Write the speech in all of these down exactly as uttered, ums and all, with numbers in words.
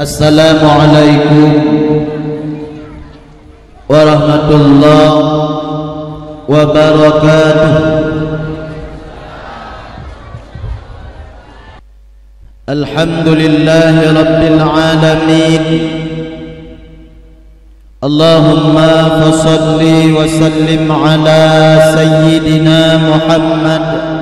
Assalamualaikum warahmatullahi wabarakatuh. Alhamdulillahi rabbil alamin. Allahumma fasalli wa sallim ala sayyidina Muhammad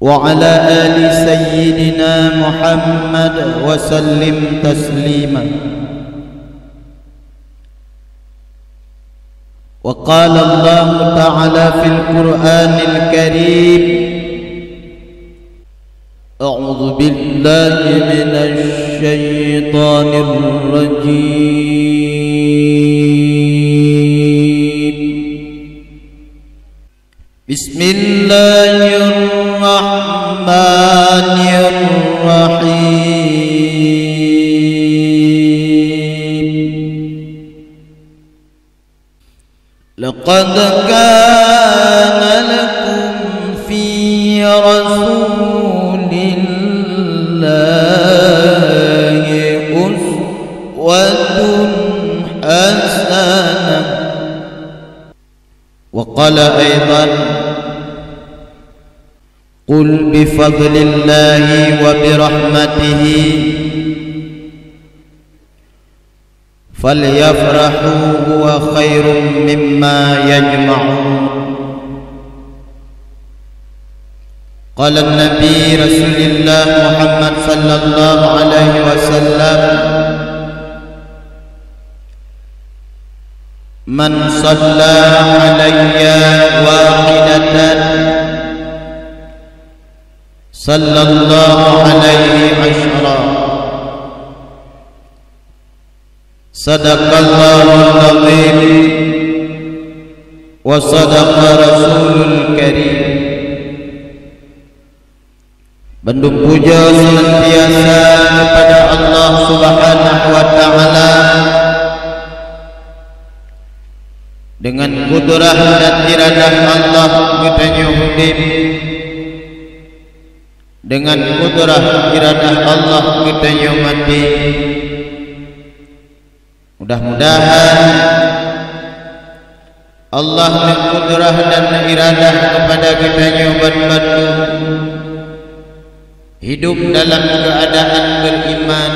wa ala ali sayyidina Muhammad wa sallim taslima. Wa qala Allahu ta'ala fil Qur'anil Karim, a'udzu billahi minasy syaithanir rajim. Bismillahirrahmanirrahim. Laqad kana lakum fi Rasulillahi uswatun hasanah. Wa qala aidan, qul bi fadlillahi wa bi rahmatihi falyafrahu huwa khairum mimma yajma'un. Qala Nabi Rasulillah Muhammad sallallahu alaihi wasallam, "Man shalla alayya wahidatan, sallallahu alaihi asyra." Sadaqallahul azim wa sadaqa rasulul karim. Bandum puja senantiasa kepada Allah Subhanahu wa Ta'ala. Dengan kudrah dan iradah Allah geutanyoe udeb. Dengan kudrah iradah Allah geutanyoe maté. Mudah-mudahan Allah neukudrah dan neuiradah kepada geutanyoe ban mandum hidup dalam keuadaan beriman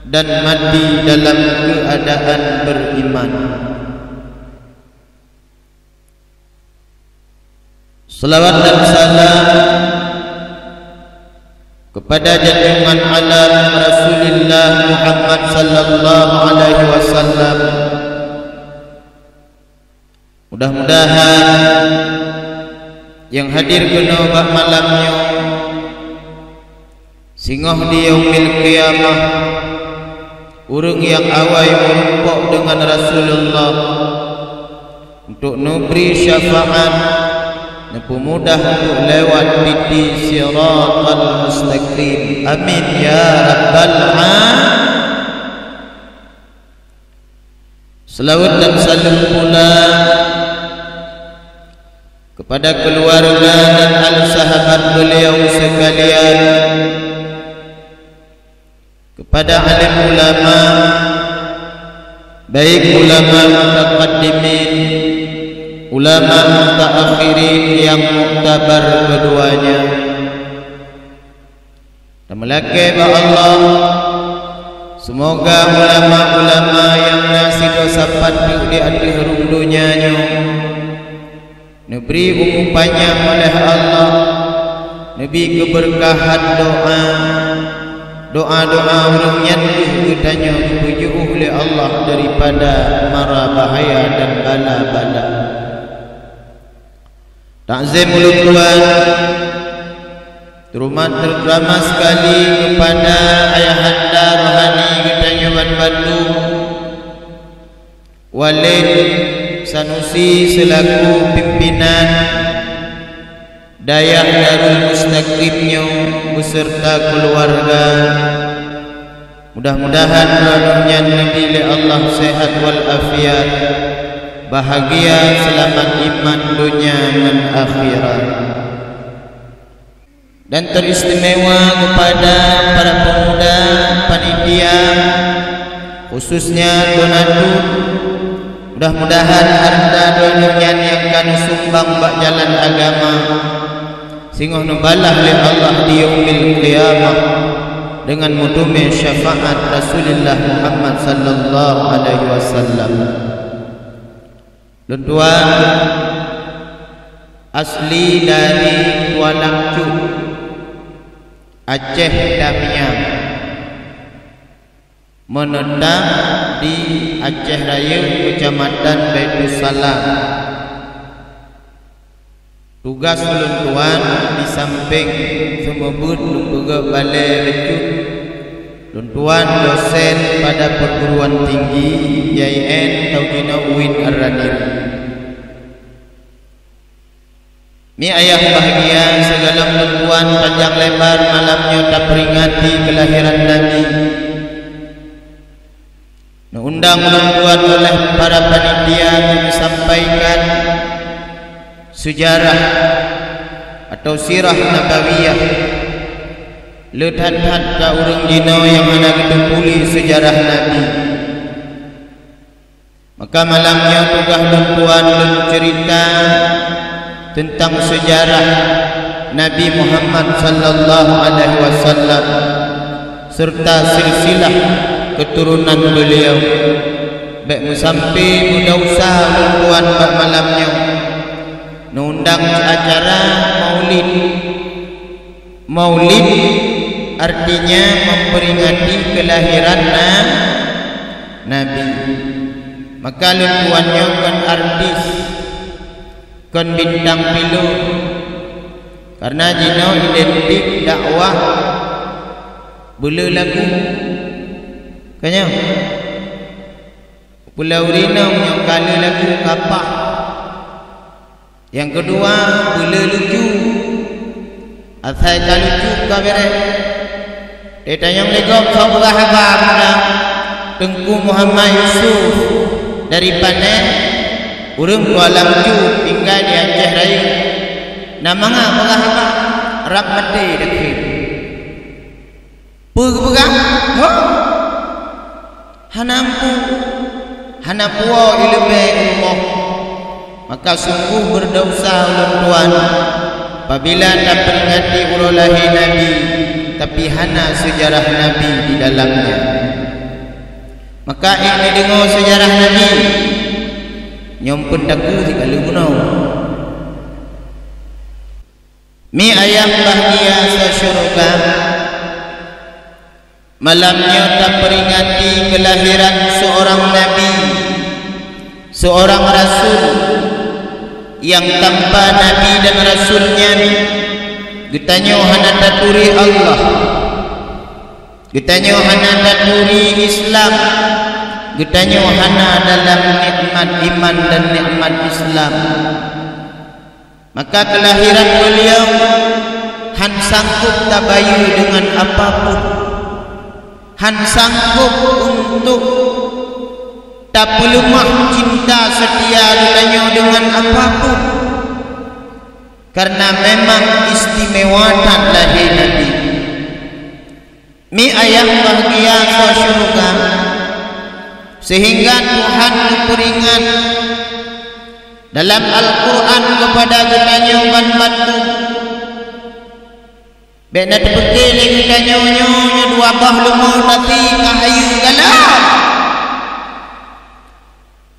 dan mati dalam keuadaan beriman. Selawat dan salam kepada junjungan alam Rasulullah Muhammad sallallahu alaihi wasallam. Mudah-mudahan nyang hadir keunoe bak malam nyoe, singoh di Yaumil Qiyamah, ureuëng nyang awai meurumpok deungon Rasulullah untuk neubri syafaat, neupeumudah untuk lewat titi Siratal Mustaqim. Amin ya rabbal alamin. Selawat dan salam pula kepada keluarga dan ahli sahabat beliau sekalian, kepada alim ulama, baik ulama mutaqaddimin, ulama mutaakhirin yang muktabar keduanya. Dan meulakée bak Allah, seumoga ulama-ulama nyang na sidroe sapat di ateueh rhueng donya nyoe neubri umu panyang oleh Allah, neubi keubeurkahan doa. Doa-doa ureuëng nyan kheueh geutanyoe geupeujiôh lé Allah daripada mara bahaya dan bala-bala. Takzim ulôn tuan, terutama, terutama sekali kepada ayahanda rohani geutanyoe ban mandum, Walid Sanusi selaku pimpinan Dayah Darul Mustaqim nyoe beserta keluarga. Mudah-mudahan droeneuh nyan neubi lé Allah sehat wal afiat, bahagia, seulamat iman donya ngon akhirat. Dan teristimewa kepada para pemuda panitia, khususnya Tuan Atu. Mudah-mudahan harta droeneuh nyan nyang ka neusumbang bak jalan agama, singoh neubalah lé Allah di yaumil qiyamah dengan meuteumé syafaat Rasulullah Muhammad sallallahu alaihi wasallam. Lôn tuan asli dari Kuala Cut, Aceh Damiang, menetap di Aceh Rayeuk, Kecamatan Baitussalam. Tugas lôn tuan di sampéng seumeubeuet lôn peugöt balée leucut, lôn tuan dosen pada perguruan tinggi I A I N atau jinoe UIN Ar-Raniri. Mi ayah bahgia, sigohlom lôn tuan panjang lebar malam nyoe taperingati keulahiran Nabi. Neuundang lôn tuan oleh para panitia untuk sampaikan sejarah atau sirah nabawiyah. Le that-that ka ureuëng jinoe nyang hana geuteupeue sejarah Nabi. Maka malam nyoe tugaih lôn tuan lôn ceurita teuntang sejarah Nabi Muhammad sallallahu alaihi wasallam serta silsilah keturunan beliau. Bék meusampé meudausa lôn tuan bak malam nyoe. Neuundang acara maulid. Maulid artinya memperingati kelahiran na-, Nabi. Maka lôn tuan nyoe kon artis, kon bintang film, karena jinoe identik dakwah beuleu lagu. Ka nyoe? Pulau Rino meunyoe ka lheueh lagu kapah. Nyang keudua, beuleu lucu. Asai ka lucu ka beureh. Tanyong lé gob soe peugah haba meunan, Teungku Muhammad Yusuf dari Panén, ureuëng Kuala Cut, tinggai di Aceh Rayeuk. Na mangat peugah haba, rab maté dakeuet. Peue geupeugah? Ho! Hana ampu, hana puwoe ileubée rumoh. Maka sungguh beudausa ulôn tuan apabila taperingati uroe lahé Nabi, tapi hana seujarah Nabi di dalamnya. Maka ék neudeungoe seujarah Nabi, nyoe peutakue sikaleuh bunoe. Mi ayah bahgia sa syeuruga, malam nyoe taperingati keulahiran seurang nabi, seurang rasul, nyang tanpa nabi dan rasul nyan geutanyoe hana taturi Allah, geutanyoe hana taturi Islam, geutanyoe hana dalam nikmat iman dan nikmat Islam. Maka keulahiran beuliau han sangkôb tabayeue deungon apapun, han sangkôb untuk tapeuleumah cinta seutia geutanyoe deungon apapun, karena memang istimewa that lahé Nabi. Mi ayah bahgia sa syeuruga, seuhingga Tuhan geupeuringat dalam Al-Qur'an keupada geutanyoe ban mandum. Bék na teupeuké lé geutanyoe nyoe, nyoe dua boh leumo tasi ka hayeu galak.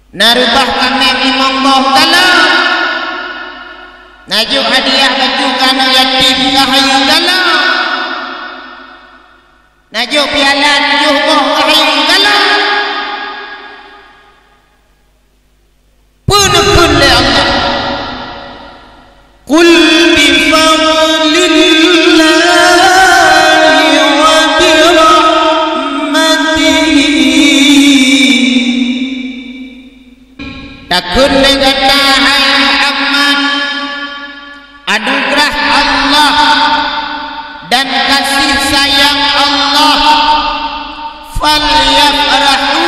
Na reubah kaméng limong boh galak. Na jok hadiah baju keu aneuk yatim ka hayeu galak. Na jok piala tujoh boh ka hayeu galak. Peue neukheun lé Allah? Qul bi fadlillahi wa bi rahmatihi. Takheun lé gata, hai Muhammad, anugeurah Allah dan kasih sayang Allah, falyafrahu,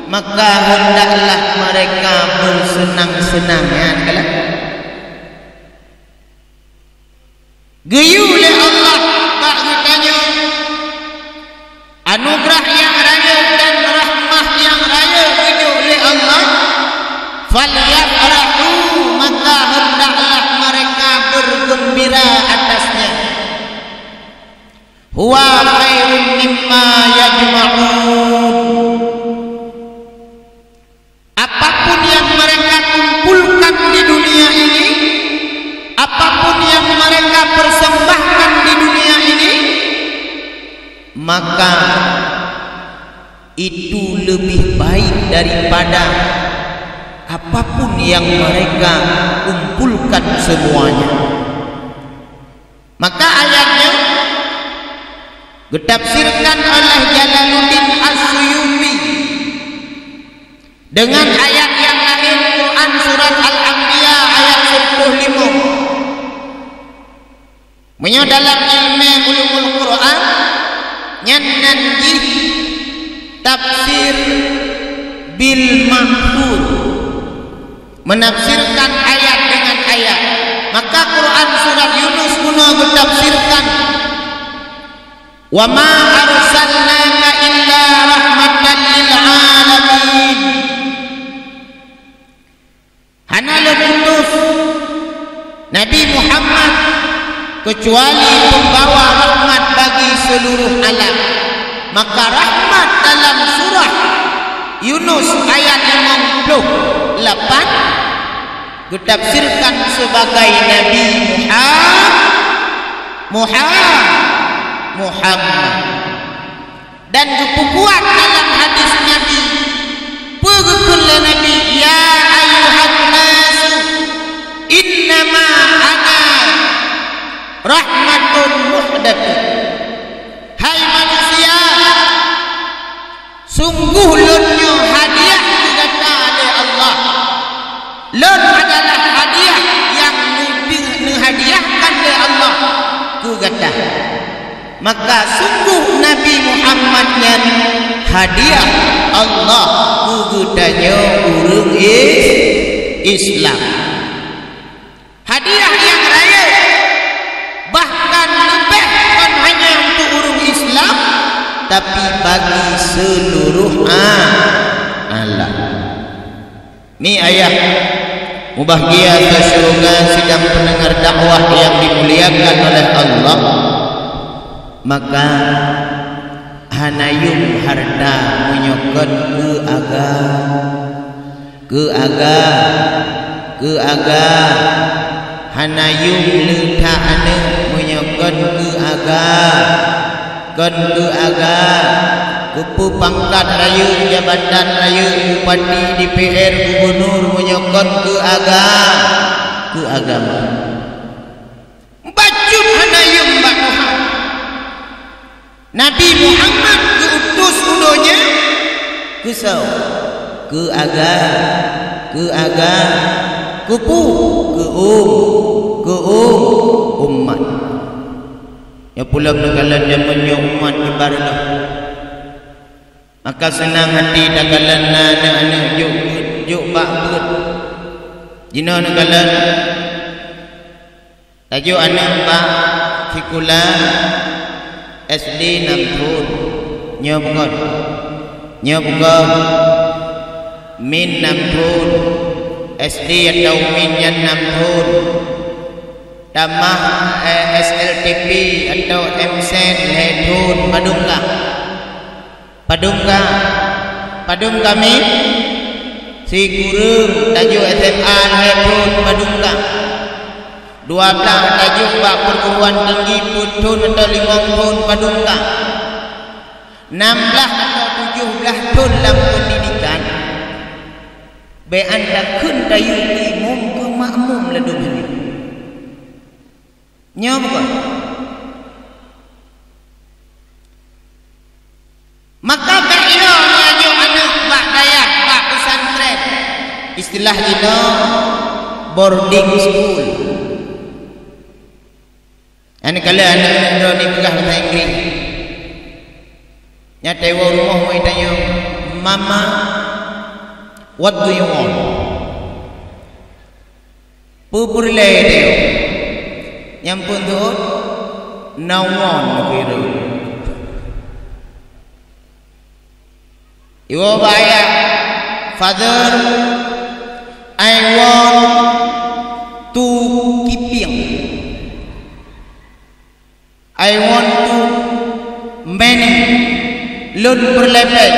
maka hendaklah mereka bersenang-senang, ya, kan? Geuyue lé Allah bak geutanyoe anugeurah nyang rayeuk dan rahmah nyang rayeuk geujok lé Allah, "Falyafrahu," maka hendaklah mereka bergembira atasnya. "Huwa khairun mimma yajma'un." Apapun yang mereka kumpulkan di dunia ini, apapun yang mereka persembahkan di dunia ini, maka itu lebih baik daripada apapun yang mereka kumpulkan semuanya. Maka ayat nyoe geutafsirkan oleh Jalaluddin As-Suyuti dengan ayat nyang laén, Quran surat Al-Anbiya ayat siplôh limong. Meunyoe dalam ilmu ulumul Quran, nyan nan jih tafsir bil ma'thur. Menafsirkan ayat dengan ayat. Maka Quran surat Yunus bunoe geutafsirkan, "Wa ma arsalnaka illa rahmatan lil alamin." Hana lôn utus Nabi Muhammad kecuali pembawa rahmat bagi seluruh alam. Maka rahmat dalam surah Yunus ayat limong ploh lapan geutafsirkan sebagai Nabi Muha-, Muha-, Muhammad. Dan geupeukuat dalam hadis Nabi. Peue geukheun lé Nabi, "Ya ayyuhan nasu, innama ana rahmatun muhdatun." Hai manusia, sungguh lôn nyoe hadiah keu gata lé Allah. Lôn adalah hadiah nyang neubi-, neuhadiahkan lé Allah keu gata. Maka sungguh Nabi Muhammad nyan hadiah Allah keu geutanyoe ureuëng Is-, Islam. Hadiah nyang rayeuk, bahkan leubeh kon hanya untuk ureuëng Islam, tapi bagi seluruh a-, alam. Mi ayah, mubahgia syeuruga sidang peundengar dakwah nyang dimuliakan oleh Allah. Maka hana yum hareuta meunyoe kon keu aga-, keu aga-, keu aga-, hana yum leuta aneuëk meunyoe kon keu aga-, kon keu aga-, keupeue pangkat rayeuk, jabatan rayeuk, bupati, D P R, gubunur, meunyoe kon keu aga-, keu agama. Bacut hana yum bak Tuhan. Nabi Muhammad geuutus u donya keu soe? Keu aga-, keu aga-, keu peue? Keu um-, keu um-, umat. Nyoe pulom neukalon jameun nyoe umat ibarat lom. Maka seunang hati takalon na aneuëk-aneuëk jok, jok bak beuet. Jinoe neukalon tajok aneuëk bak sikula S D nam thon. Nyoe bukon. Nyoe bukon. Min nam thon. S D atau min nyan nam thon. Tamah, eh, S L T P atau M Sen lhée thon padum kah? Padum kah? Padum kah, Min? Sikureueng tajok S M A lhée thon padum kah? Dua blaih tajok bak perguruan tinggi peuet thon atau limong thon padum kah? Nam blaih atau tujoh blaih thon lam pendidikan? Bék an takheun tayue keu imum keu makmum ladom nyoe. Nyoe bukon. Maka bék ilong meunyoe aneuëk bak dayah, bak pesantren. Istilah jinoe boarding school. Nyan kala aneuëk droeneuh peugah bahasa Inggris. Nyan tawoe rumoh, wai tanyong, "Mama, what do you want?" Peue peureulée teuh? Nyang peuntôh, No one kira. Iwoe bak ayah, "Father, I want to keeping. I want to many." Lôn peuleupah.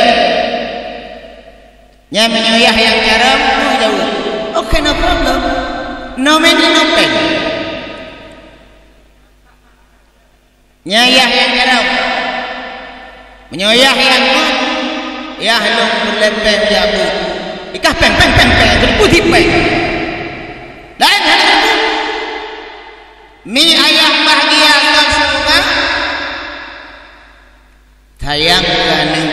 Nyan meunyoe yah nyang carông, jaweueb, "Okay, no problem. No many, no pain." Nyan yah nyang carông. Meunyoe yah nyang ngon, yah lôn peuleupah jak beuet. Ikah péng, péng, péng, péng, teupeu di péng. Laén hana teupeu. Mi ayah bahgia ngon syeuruga. Sayang keu aneuk,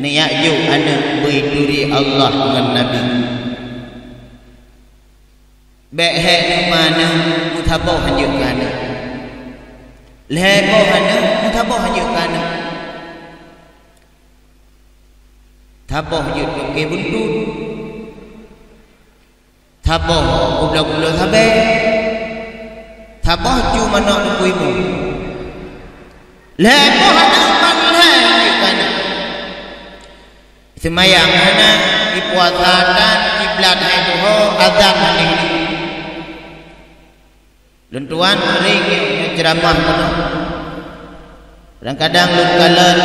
neujak jok aneuk beu turi Allah ngon Nabi. Bék hék teuma aneuk, meusaboh hanjeuet keu aneuk. Lhée boh aneuk, meusaboh hanjeuet keu aneuk. Saboh jeuet toke buntut. Saboh gubloe-gubloe sabé. Saboh cu manok teupeu imeum. Lhée boh aneuk ban lhée hanjeuet keu aneuk. Seumayang hana, ipuasa tan, kiblat hai tuho, azan hana hidup. Lôn tuan sering nyoe ceuramah keunoe. Kadang-kadang lôn kalon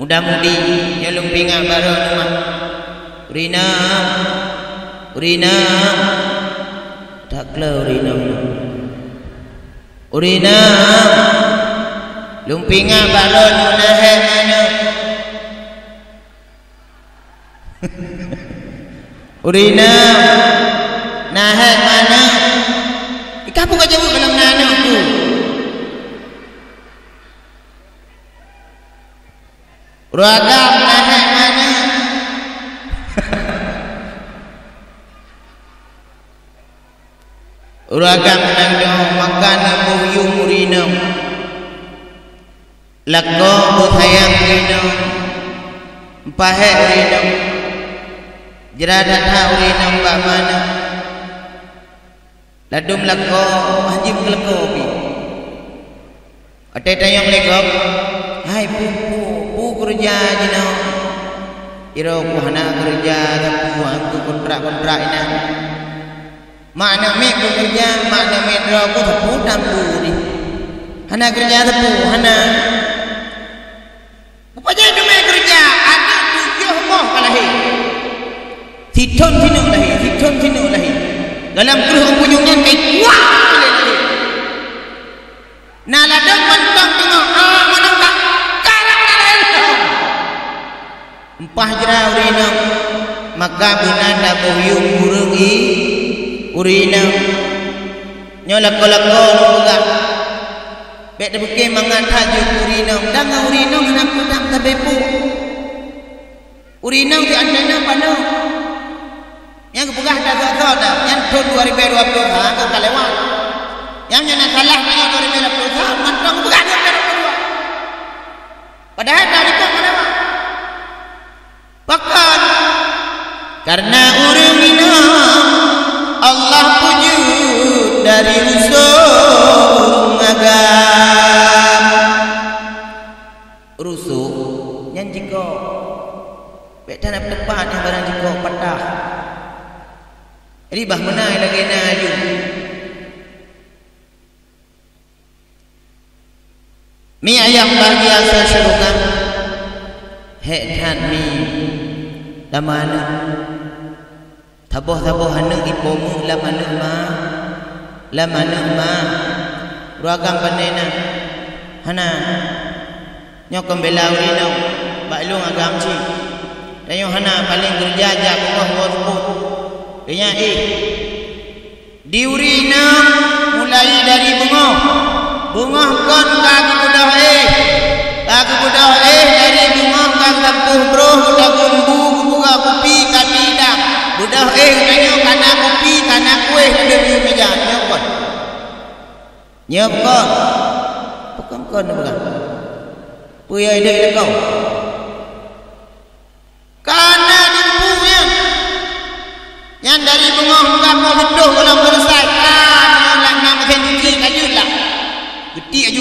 muda-mudi, nyoe lôn pingat barô teuma. Ureueng inong, ureueng inong, that klo ureueng inong. Ureueng inong, lôn pingat bak lôn meunahe manok. Ureueng inong, nahe manok. Ikah buka jaweueb dalam na aneuk tu. Ureueng agam nahe manok. Ureueng agam meunan nyoe maka na boh yuem ureueng inong. Lakoe beusayang ureueng inong, meupahet ureueng inong, jra that-that ureueng inong bak manok. Ladôm lakoe, hana jeuet keu lakoe pih. Watée tanyong lé gob, "Hai, peue, peue, peue keureuja jinoe?" "Sidroe ku hana keureuja, tapi ku kontrak-kontrak inan." "Mak aneuk miet peue keureuja?" "Mak aneuk miet droe ku sapeue tampu jih. Hana keureuja sapeue, hana." "Peue pajan teumé keureuja? Aneuk tujoh boh ka lahé. Sithon sineuk lahé, sithon sineuk lahé. Dalam kreueh ureueng punyueng nyan kai kuat lé lahé. Na ladôm mantong teungoh, ah, meunan ka karang na lahé lom." Meupahet jra ureueng inong, maka beuna taboh yuem ureueng i-, ureueng inong. Nyoe lakoe-lakoe lôn peugah. Bék tapike mangat that jeuet keu ureueng inong, dan ngon ureueng inong hana peue that sabe peue. Ureueng inong di antara panoh. Nyang geupeugah that soe-soe na, nyan thon dua ribu dua puluh ha ka lewat. Nyang nyan na salah nyoe dua ribu dua puluh ha, mantong geupeugah dua ribu dua puluh dua. Padahai talikot mana, Pak? Pakon? Karena ureueng inong Allah peujeuet dari rusok ureueng agam. Rusok nyan jikok. Bék that na teumpat nyang barang jikok patah. Jadi bah meunan lagée na laju. Mi ayah bahgia syeuruga, hék that mi lam aneuk. Saboh-saboh aneuk ipoh meuh lam aneuk ma, lam aneuk ma. Ureueng agam pane na? Hana. Nyoe kon bela ureueng inong, bak lôn agam cit. Tanyoe hana, paleng keureuja jak beungoh woe seupôt. Keu nyan éh. Di ureueng inong mulai dari beungoh. Beungoh kon ka geubeudôh éh. Ka geubeudôh éh dari beungoh ka geusampôh broh, geudagon bu, geubuka kupi, ka didang. Beudôh éh geutanyoe ka na kupi, ka na kuéh ladôm yue meja. Nyoe kon. Nyoe kon. Pakon kon neupeugah? Peue nyang idéh lé kau? Ka na jumpu nyan. Nyan dari beungoh muka poh siplôh gohlom selesai. Ah, nyoe lam na meusén cuci ka jeuet lah.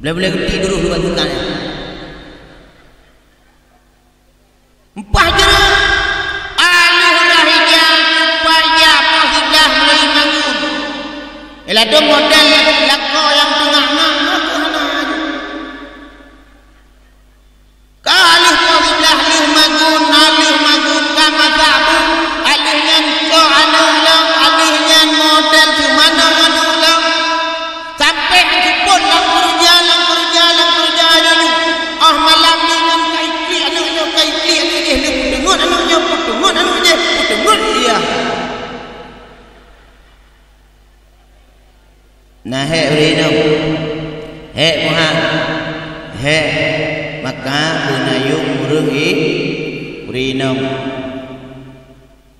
Boleh-boleh geuti duroh lubang tukang nyan. Empah jeuet. Aleuh dah ija, empah ija, poh siblaih mulai magun. Ladôm model lakoe nyang teungoh na, na keuh hana aju. Ka aleuh poh siblaih lheueh magun, aleuh magun ka masak bu, aleuh nyan cok aneuk lom, aleuh nyan model seumanoe aneuk lom. Sampoe seupôt lam keureuja, lam keureuja, lam keureuja nyoe. Óh malam nyoe ngon ka iklik aneuk nyoe, ka iklik aneuk jih, lheueh peuteungot aneuk nyoe, peuteungot aneuk jih, peuteungot dia. Na hék ureueng inong? Hék Muha? Hék. Maka beunayong ureueng i-, ureueng inong.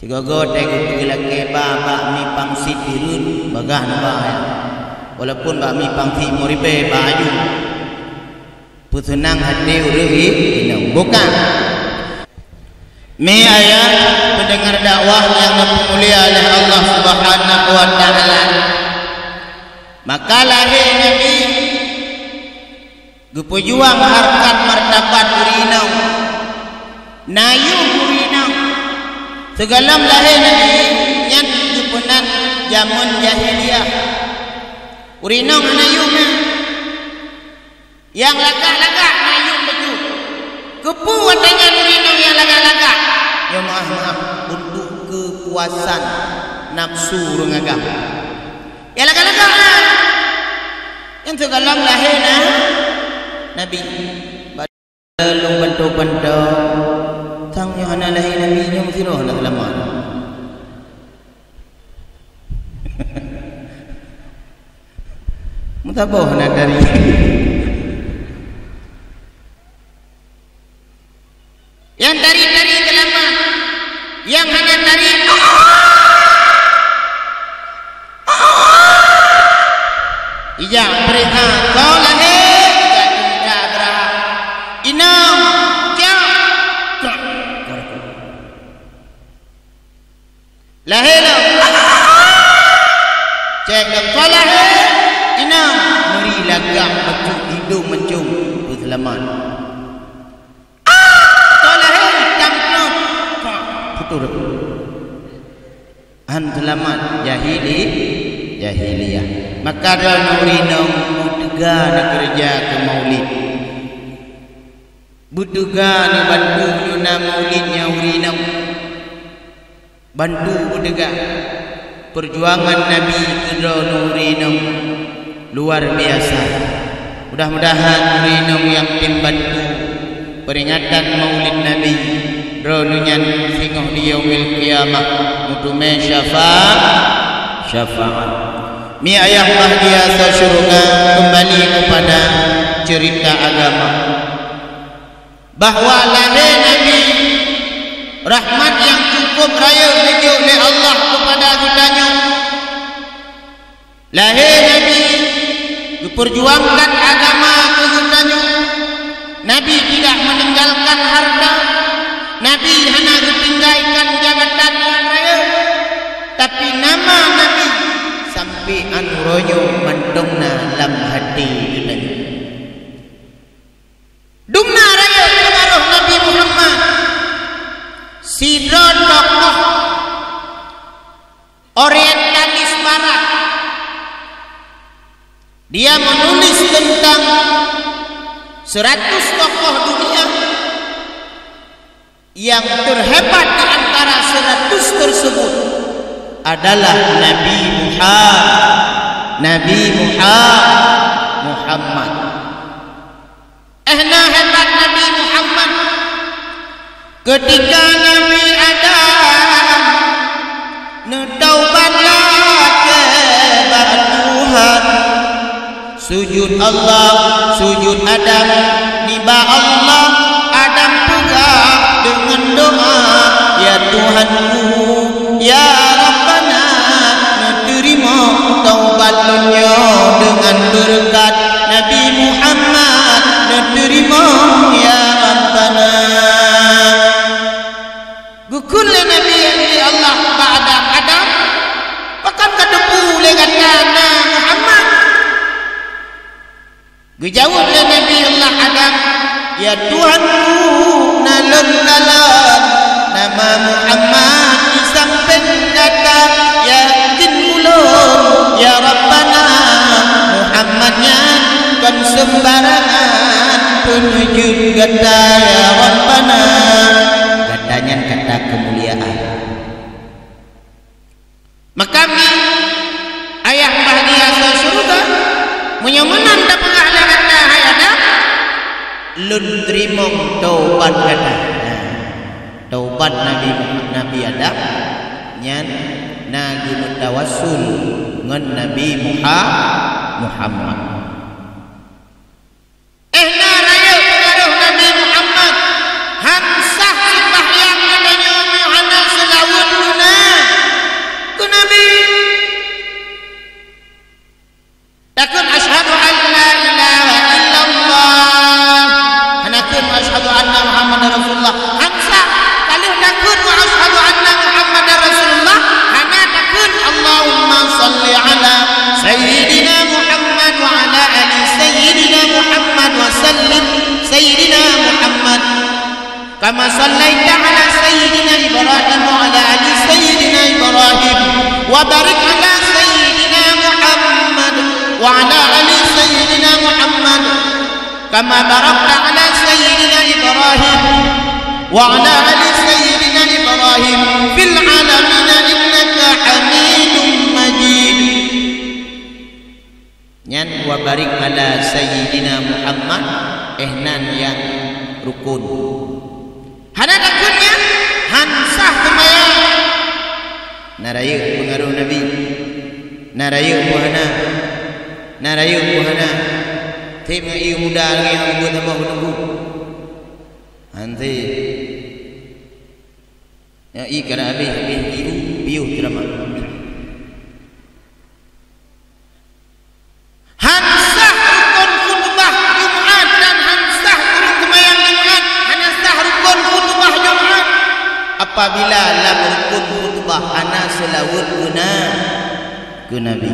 Sigoe-goe teuh geupeulakée ba bak mi pangsit hireuen bagah na ba nyan. Walaupun bak mi pangsit meuribée ba aju. Peuseunang até ureueng i-, inong. Bukan. Mi ayah pendengar dakwah nyang dipeumulia oleh Allah Subhanahu wa Ta'ala. Maka lahé Nabi geupeujuang harkat martabat ureueng inong. Na yum ureueng inong. Sigohlom lahé Nabi nyan geupeunan jameun jahiliyah. Ureueng inong hana yum nyan. Nyang lagak-lagak na yum bacut. Keupeue watée nyan ureueng inong nyang lagak-lagak? Ya meuah, meuah, untuk keupuasan nafsu ureueng agam. Nyang lagak-lagak na. Nyang sigohlom lahé na Nabi. Lôn bantu-bantu, sang nyoe hana lahé Nabi nyoe sidroe hana seulamat. Meusaboh na tari. Nyang tari-tari seulamat, nyang hana tari, ijak peurintah soe lahé, ijak teuntara. Inong, cok. Lahé lom. Cék lom soe lahé, inong, meuri lagak bacut idong mancong peuseulamat. Soe lahé itam keunoe, putoh. Hán seulamat jahili-, jahiliyah. Maka droeneuh ureueng inong beuteuga neukeureuja keu maulid. Beuteuga neubantu nyoe na maulid nyan ureueng inong. Bantu beuteuga. Peujuangan Nabi keu droeneuh ureueng inong luar biasa. Mudah-mudahan ureueng inong nyang tem bantu peuringatan Maulid Nabi droeneuh nyan singoh di Yaumil Qiyamah meuteumé syafa-, syafaat. Mi ayah bahagia sa syurga, kembali kepada cerita agama. Bahwa lahé Nabi, rahmat nyang cukup rayeuk geujok lé Allah keupada geutanyoe. Lahé Nabi, geupeujuangkan agama keu geutanyoe. Nabi tidak meninggalkan harta. Nabi hana geutinggalkan jabatan nyang rayeuk. Tapi nama Nabi sampoe uroe nyoe mantong na lam até geutanyoe. Dumna rayeuk keumarôh Nabi Muhammad, sidroe tokoh orientalis barat. Dia menulis tentang seratus tokoh dunia. Yang terhebat di antara seratus tersebut adalah Nabi Muha-, Nabi Muha-, Muhammad. Eh, na hebat Nabi Muhammad. Ketika Nabi Adam neutaubat lakée bak Tuhan, sujud Allah, sujud Adam nibak Allah, Adam peugah deungon doa, "Ya Tuhanku, ya Rabbana, neuteurimong taubat lôn nyoe deungon beureukat Nabi Muhammad, neuteurimong Geujaweueb lé Nabi Allah Adam, "Ya Tuhanku, na lôn kalon nama Muhammad di sampéng gata, yakin ulôn, ya Rabbana, Muhammad nyan kon seumbarangan peuneujeuet gata, ya Rabbana. Gata nyan kata keumuliaan." Maka mi ayah bahagia asoe syeuruga, meunyoe meunan tapeugah lé gata, hai Adam, lôn teurimong taubat gata. Nah, taubat Nabi Muha-, Nabi Adam nyan na geumeutawassul ngon Nabi Muha-, Muhammad. Eh, na rayeuk peungaroh Nabi Muhammad, han sah seumbahyang geutanyoe meunyoe hana seulaweuet guna keu Nabi. Takheun, "Asyhadu an la ilaha illallah." Hana kheun, "Wa asyhadu anna Muhammadar Rasulullah." Han sah. Ka lheueh takheun, "Wa asyhadu anna Muhammadar Rasulullah," hana takheun, "Allahumma shalli ala Sayyidina Muhammad wa ala ali Sayyidina Muhammad wa sallim Sayyidina Muhammad. Kama shallaita ala Sayyidina Ibrahim wa ala ali Sayyidina Ibrahim. Wa barik ala Sayyidina Muhammad wa ala ali Sayyidina Muhammad. Kama barakta ala Sayyidina Ibrahim wa ala ali Sayyidina Ibrahim fil alamin innaka Hamidum Majid." Nyan, "Wa barik ala Sayyidina Muhammad," eh, nan nyang rukun. Hana takheun nyan, han sah seumbahyang. Na rayeuk peungaroh Nabi. Na rayeuk peue hana. Na rayeuk peue hana. Tem ngon ié muda lagèe nyang buet saboh meununggu. Hanse. Nyang ié kana habéh, habéh ié, piôh ceramah. Han sah rukon khutubah Jumat dan han sah ureueng seumayang Jumat, hana sah rukon khutubah Jumat apabila lam rukon khutubah hana seulaweuet guna keu Nabi.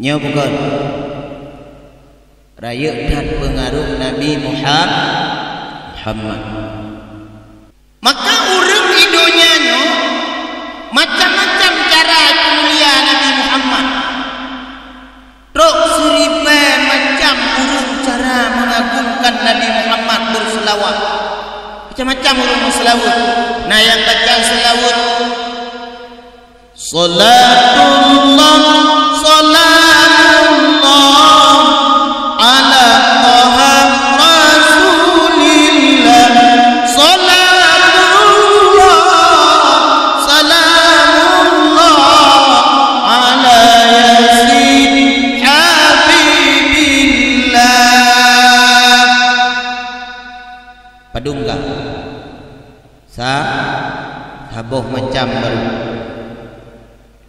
Nyoe bukon rayeuk that peungaroh Nabi Muha-, Muhammad. Maka ureueng di donya nyoe macam-macam cara peumulia Nabi Muhammad. Trok siribèe macam ureueng cara mengagungkan Nabi Muhammad beuseulaweuet. Macam-macam ureueng beuseulaweuet. Na nyang baca seulaweuet, Salatullah, salamullah, ala Taha Rasulillah. Salatullah, salamullah, ala Yasin Habibillah. Padum ka? Sa-, saboh macam baru.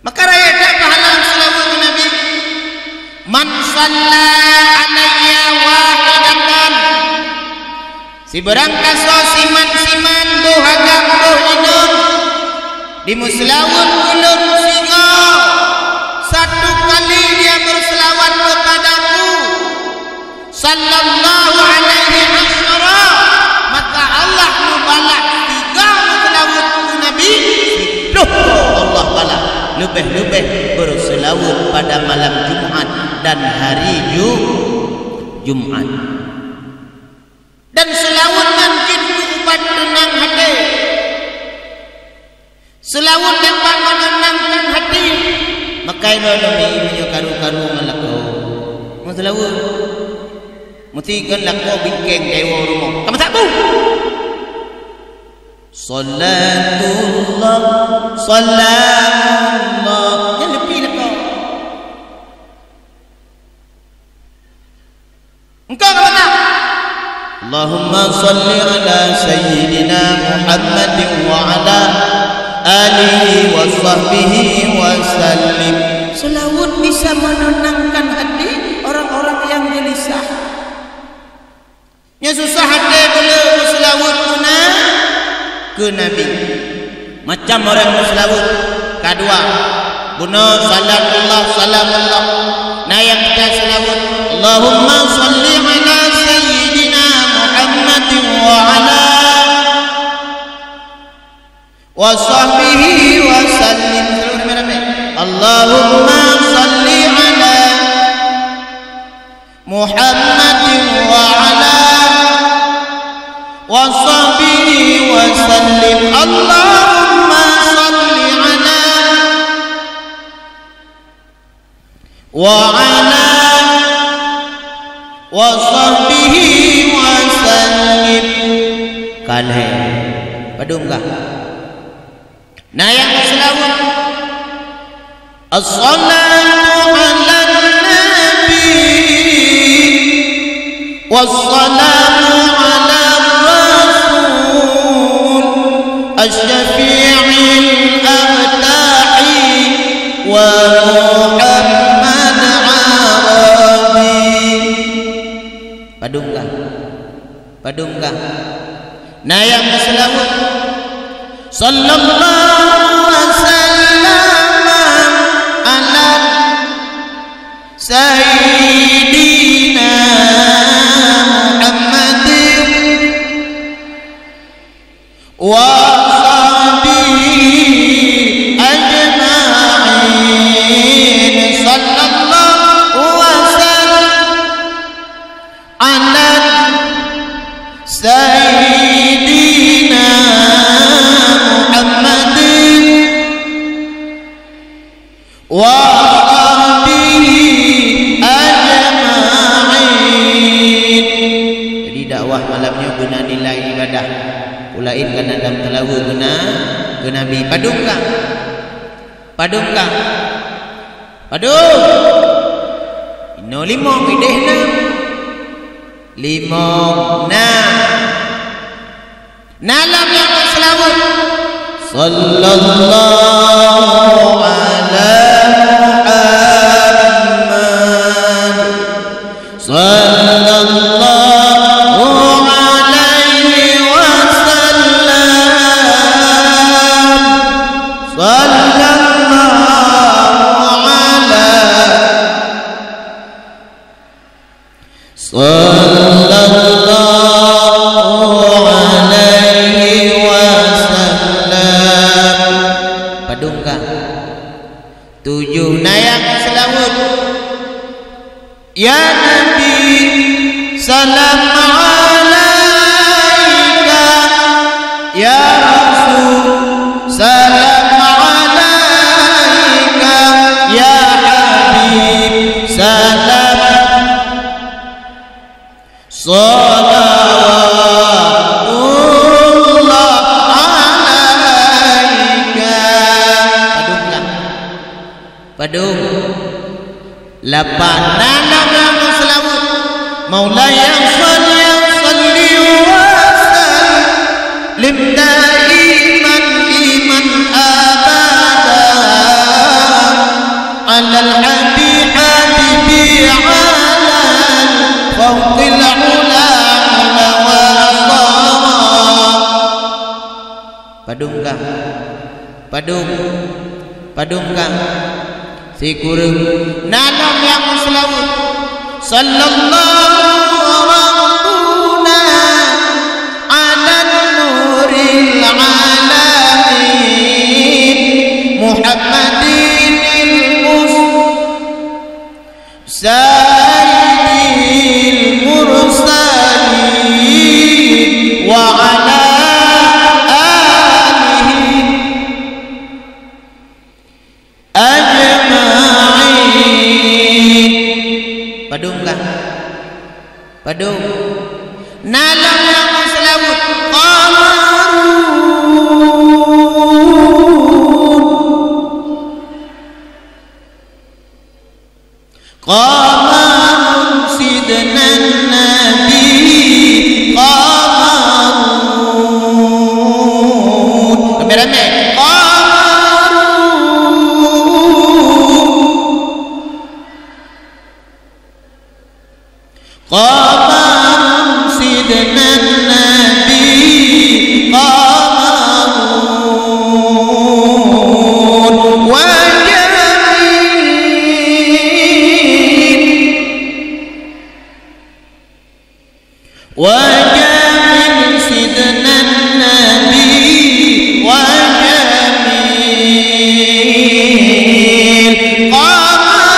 Maka rayeuk that pahala seulaweuet keu Nabi. Man shalla alayya wahidatan. Sibarang kasoe siman-siman boh agam boh inong dimeuseulaweuet ulôn sigoe, satu kali dia berselawat kepadaku, Sallallahu alaihi asyara, maka Allah mubalah tiga meuseulaweuet keu Nabi, siplôh droe Allah balah, leubeh-leubeh beuseulaweuet pada malam Jumat dan hari Ju-, Jumat. Dan seulaweuet nyan jeuet keu ubat teunang até. Seulaweuet dapat menenangkan hati. Makai droeneuh mi meunyoe karu-karu ngon lakoe. Meuseulaweuet. Meusti kon lakoe bingkeng keu iwoe rumoh. Ka meusabu. Salatullah, salamullah. Nyan leupie lakoe. Engkau ka meunan. Allahumma shalli ala sayyidina Muhammadin wa ala alihi wa sahbihi wa sallim. Seulaweuet bisa menenangkan hati orang-orang yang gelisah. Nyang susah até beu le meuseulaweuet guna keu Nabi. Macam orang meuseulaweuet. Kadua, bunoe salatullah, salamullah. Na nyang kita seulaweuet, Allahumma shalli ala sayyidina Muhammadin wa ala wa sahbihi wa sallim. Seluruh ramai-ramai. Allahumma shalli ala Muhammadin wa ala wa sahbihi wa sallim. Allahumma shalli ala wa ala wa sahbihi wa sallim. Ka lhèe. Padum kah? Na nyang meuseulaweuet. As-salatu 'alan nabi, was-salamu 'alar rasul, asy-syafi'il abtahi, wa Muhammad Arabi. Padum kah? Padum kah? Na nyang meuseulaweuet. Sallallahu wa sallama ala sayyidina Muhammadin wa sahbihi ajma'in. Sallallahu wa sallam ala sayyidina Muhammadin wa sahbihi ajma'in. Jadi, dakwah malam nyoe beuna nilai ibadah. Ulaén kana lam teulaweue guna, guna bi padum kah? Padum kah? Padum. Inoe limong, ideh nam. Limong, nam. Na lam nyang meuseulaweuet. Sallallahu ala Muhammad. Sallallahu alaihi wasallam. Sallallahu ala Sallallahu alaihi wasallam. Padum kah? Tujoh. Na nyang seulaweuet. Ya Nabi, salam alaika. Ya Rasul, salam alaika. Ya Habib, salam. Salawatullah alaika. Padum lah. Padum. Lapan. Na lam seulaweuet. Maulaya shalli, shalli wa sallim daiman, iman abada. Alal habibi, habibi, alal fauqil ula, ula wa sara. Padum kah? Padum. Padum kah? Sikureueng. Na lam nyang seulaweuet. Sallallahu rabbuna ala nuril alamin Muhammadinil mus- Sayyidil mursalin wa ala alihi ajma'in. Padum kah? Padum. Na lam nyang seulaweuet. Qamarun. Qamarun sidna Nabi, qamarun. Ramé-ramé. Qamarun. Qamarun sidna Wa jamil sidnan nabi, wa jamil qamarun.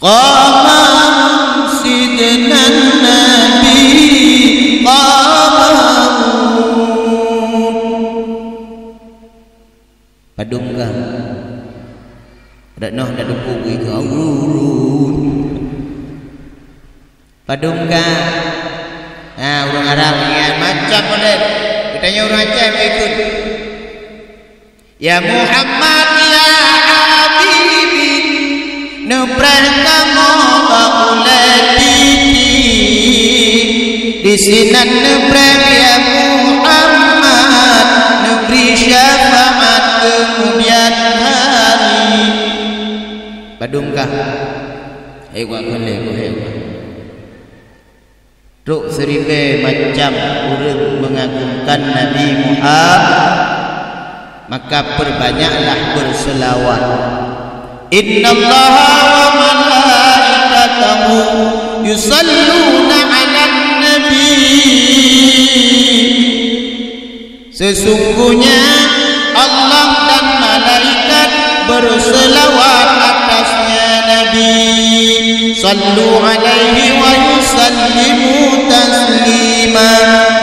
Qamarun sidnan nabi, qamarun. Padum ka? Dak noh dak duku bui ka urun. Padum ka? Ha, ureueng Arab nyan macam model. Geutanyoe ureueng Aceh beukon. Ya Muhammad, ya Habibi, neupreh kamoe bak ulée titi. Disinan neupreh, ya Muhammad, neubri syafaat keumudian hari. Padum ka? Hebat kali, hebat. Trok siribée macam ureueng meungagungkan Nabi Muhammad, maka peubanyaklah beuseulaweuet. Innallaha wa malaikatahu yusalluna 'alan nabi. Sesungguhnya Allah dan malaikat berselawat atasnya Nabi. Sallu alaihi wa yusallimu taslima.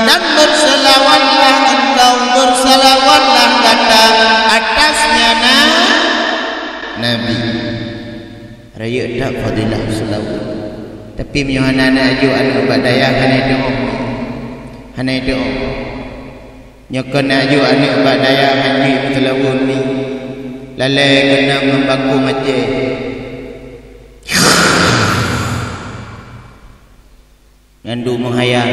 Dan berselawatlah engkau, berselawatlah gata atasnya Na-, Nabi. Rayeuk that fadilah seulaweuet. Tapi meunyoe hana neuajoe aneuëk bak dayah, hana doa. Hana doa. Nyoe kon neuajoe aneuëk bak dayah hanjeuet meuseulaweuet ni. Lalée geunang ngon bakong Aceh. Nyan duek meuhayat.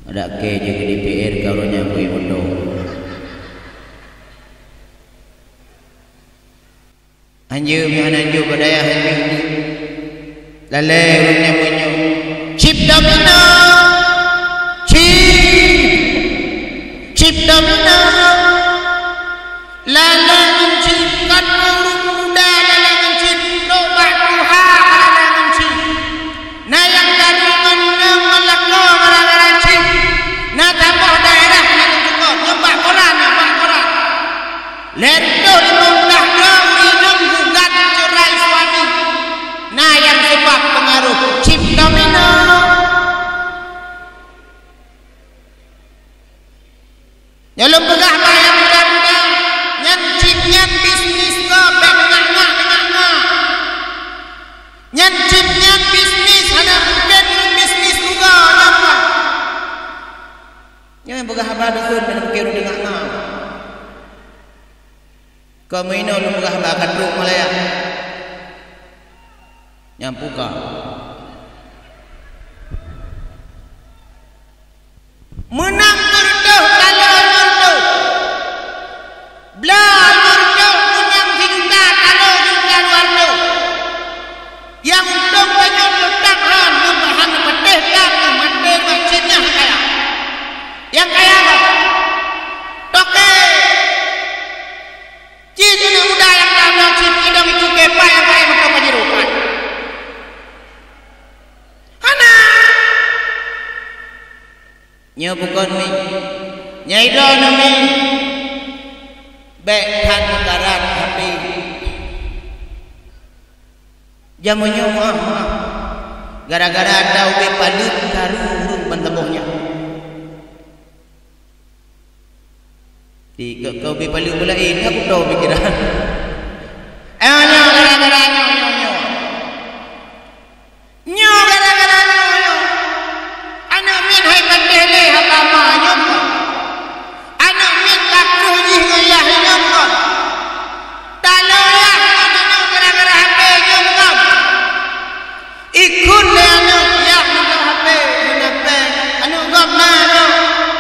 Adak kée jeuet keu D P R ka uroe nyan bui moto. Hanjeuet meuhana jok bak dayah hanjeuet. Lalée ureueng nyan meunyoe, "Cip domino! Cip! Cip domino!" Lalée ngon cip, kon ureueng muda lalée ngon cip, trok bak tuha lalée ngon cip. Na nyang tari ngon inong ngon lakoe gara-gara cip. Na saboh daerah na nyang tukot, nyoe bak koran, nyoe bak koran. Lhèe reutôh limong blah droe ureueng inong gugat cerai suami. Na nyang seubab peungaroh cip domino. Nyoe lôn peugah bak nyang muda-muda, nyan cip nyan bisnis gob, bèk deungö-deungö. Nyan cip nyan bisnis, hana mungken ngon bisnis rugoe nyan, Pak. Nyoe nyang peugah haba dukon, hana mungken deungö-deungö. Keu meuinoe lôn peugah haba ka trok Malaya. Nyang puka. Meunang meureutoh, taloe meureutoh. Blah meureutoh, meunang sijuta, taloe sijuta dua reutôh. Nyang untông tanyoe teutab han, nyoe hana patéh that, maté bak cit nyan kaya. Nyang kaya bah. Toke. Cit aneuëk muda nyang na, na cit idong itu kepai nyang kaya meuka pajero. Hana. Nyoe bukon mi. Nyai droeneuh mi. Bèk that meukarat hapé. Jameun nyoe meuah-meuah. Gara-gara ata ubé paleuet karu ureueng ban saboh nyan. Di keu, keu ubé paleuet beulaén, ka kuto pikiran. Eh, nyoe gara-gara nyoe, nyoe, nyoe. Nyoe gara-gara nyoe, nyoe. Aneuëk miet hai patéh lé haba ma nyoe kon. Aneuëk miet ka kreueh jih ngon yah nyoe kon. Taloe yah ngon aneuëk gara-gara hapé nyoe kon. Ikheun lé aneuëk yah ngon hapé, ngon hapé. Aneuëk gob na nyoe.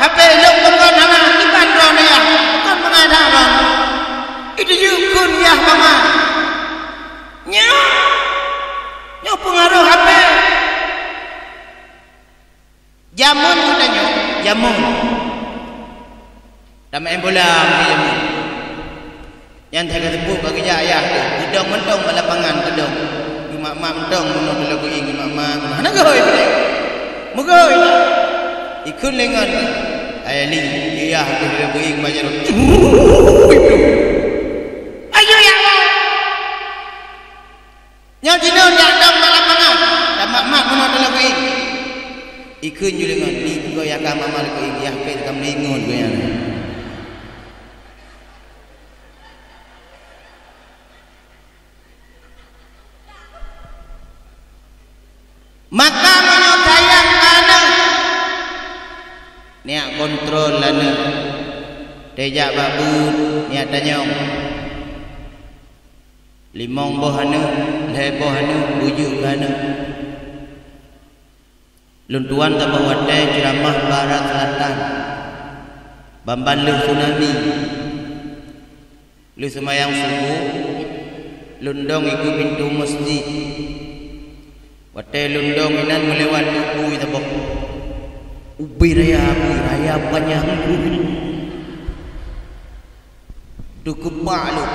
Hapé lôn bukon hana, kiban droeneuh yah. Bukon beungai that droeneuh. Itu jeuet kheun yah bama. Nyoe, nyoe peungaroh hapé. Jameun geutanyoe, jameun. Tameu'en bola meusi jameun. Nyan that ka teupeu ka geujak ayah teuh, geudong mantong bak lapangan geudong. Geumak-mak mantong bunoe teuh lagoe ieng, geumak-mak, hana geuhôi pih. Meugeuhôi na. Ikheun lé ngon ayah li, geuyah teuh lagoe ieng bak jaroe. Ayo ya Allah. Nyoe jinoe jak dong bak lapangan, tamak-mak bunoe teuh lagoe ieng. Ikheun ju lé ngon, ni peugah yah ka mak-mak lagoe ieng, yah pih ka meuninggon geuh nyan. Maka meunyoe sayang keu aneuk, neujak kontrol aneuk. Teujak bak buet, neujak tanyong. Limong boh aneuk, lhée boh aneuk, beujeuet keu aneuk. Lôn tuan saboh watée ceuramah barat selatan, ban-ban lheueh tsunami. Lheueh seumayang suboh, lôn dong dikeue pintoe meuseujid. Watée lôn dong inan meulewat bui saboh. Ubé raya bui, raya panyang bui. Teukeupak lôn.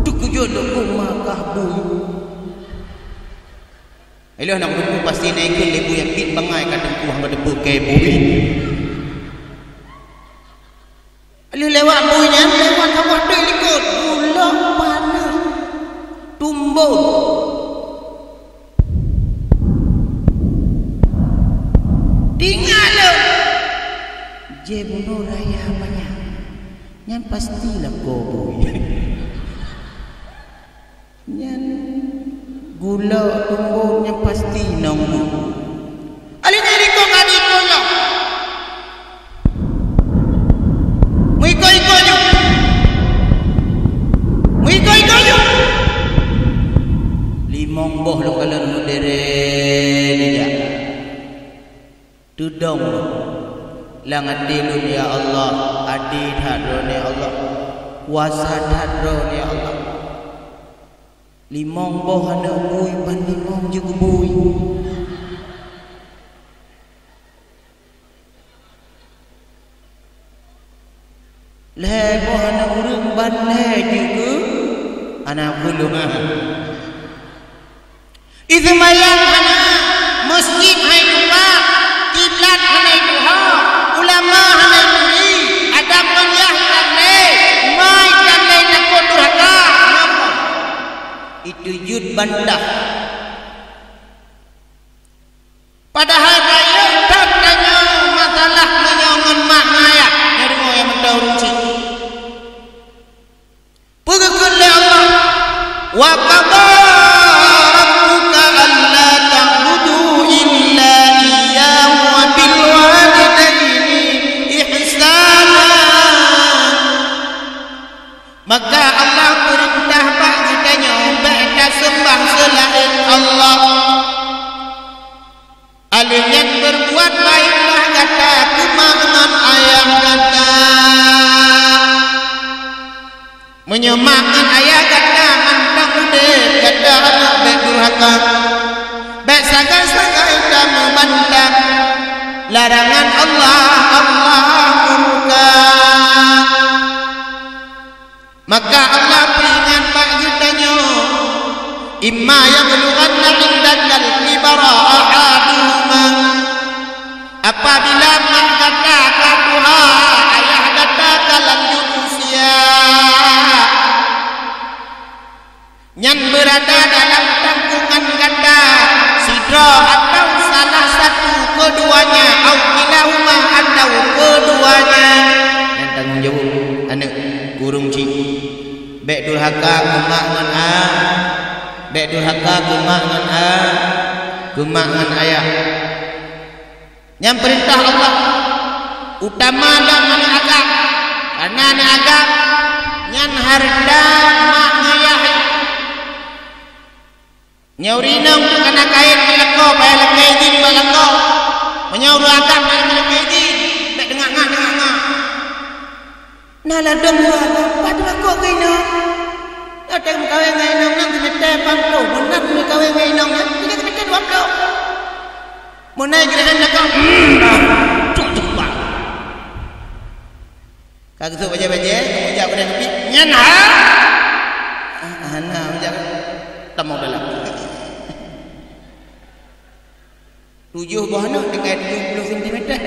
Teukeujot lôn keu ma kah bui. Ilôn na kuteupeu pasti na ikheun lé bui nyang biet bangai ka teungku hana teupeu kée bui. Lheueh lewat bui nyan, lewat saboh teuk likot, gulong paneuk tumbon. Tingat lôn, jeh bunoe raya panyang. Nyan pasti lakoe bui. Nyan gulong tumbon nyan pasti nong bu. Aléh nyan likot ka diikot lom. Meuikot-ikot ju. Meuikot-ikot ju. Limong boh lôn kalon meuderet dijak. Teudong lam até lôn, "Ya Allah, até that Droeneuh, ya Allah. Kuasa that Droeneuh, ya Allah." Limong boh aneuk bui ban limong jeuet geubui. Lhée boh aneuk ureuëng ban lhée jeuet keu aneuk ulôn. Iseumayang hana, meuseujid hana ituha, kiblat hana ituha, ulama hana ituri, adab ngon yah itam lé, ma itam lé takot durhaka. Itu jeuet bantah. Padahai rayeuk that tanyoe masalah meunyoe ngon mak ngon ayah, nyoe deungoe nyang meuteumé ureuëng chik. Peue geukheun lé Allah, "Wa qada rabbuka alla ta'budu illa iyyahu wa bil walidaini ihsana." Maka Allah peurintah bak geutanyoe bék taseumbah seulaén Allah. Aléh nyan beurbuat baéklah gata keu mak ngon ayah gata. Meunyoe mak ngon ayah gata mantong udeb, gata hantom bék durhaka. Bék sagai-sagai tameubantang larangan Allah, Allah murka. Maka Allah peuingat bak geutanyoe, "Imma yablughanna 'indakal kibara ahaduhuma." Apabila mak gata ka tuha, ayah gata ka lanjut usia, nyan beurada dalam tangkongan gata sidroe atawa salah satu keuduanya, au kilahuma atawa keuduanya, nyan tanggong jaweueb aneuk ureuëng chik. Bék durhaka keu mak ngon a, bék durhaka keu mak ngon a, keu mak ngon ayah. Nyan peurintah Allah, utama lom aneuk agam. Kareuna aneuk agam nyan hareuta mak ngon ayah. Nyoe ureuëng inong ka na kayém ngon lakoe, payah lakée idhin bak lakoe. Meunyoe ureuëng agam hana lakée idhin, bék teungoh-ngoh, teungoh-ngoh. Na ladôm dua, pat lakoe keu inong. Watée meukawen ngon inong nyan seumeutée pamploh, meunan meukawen ngon inong nyan, jinoe seumeutée dua ploh. Meunan jih lakoe, hmm, nah, cok, cok, bah. Ka Ka geusôk bajèe-bajèe, meujak u dayah teupit. Nyan ha? Ah, hana, meujak. Tamong dalam. Tujoh boh aneuk tinggai tujoh ploh sentimeter.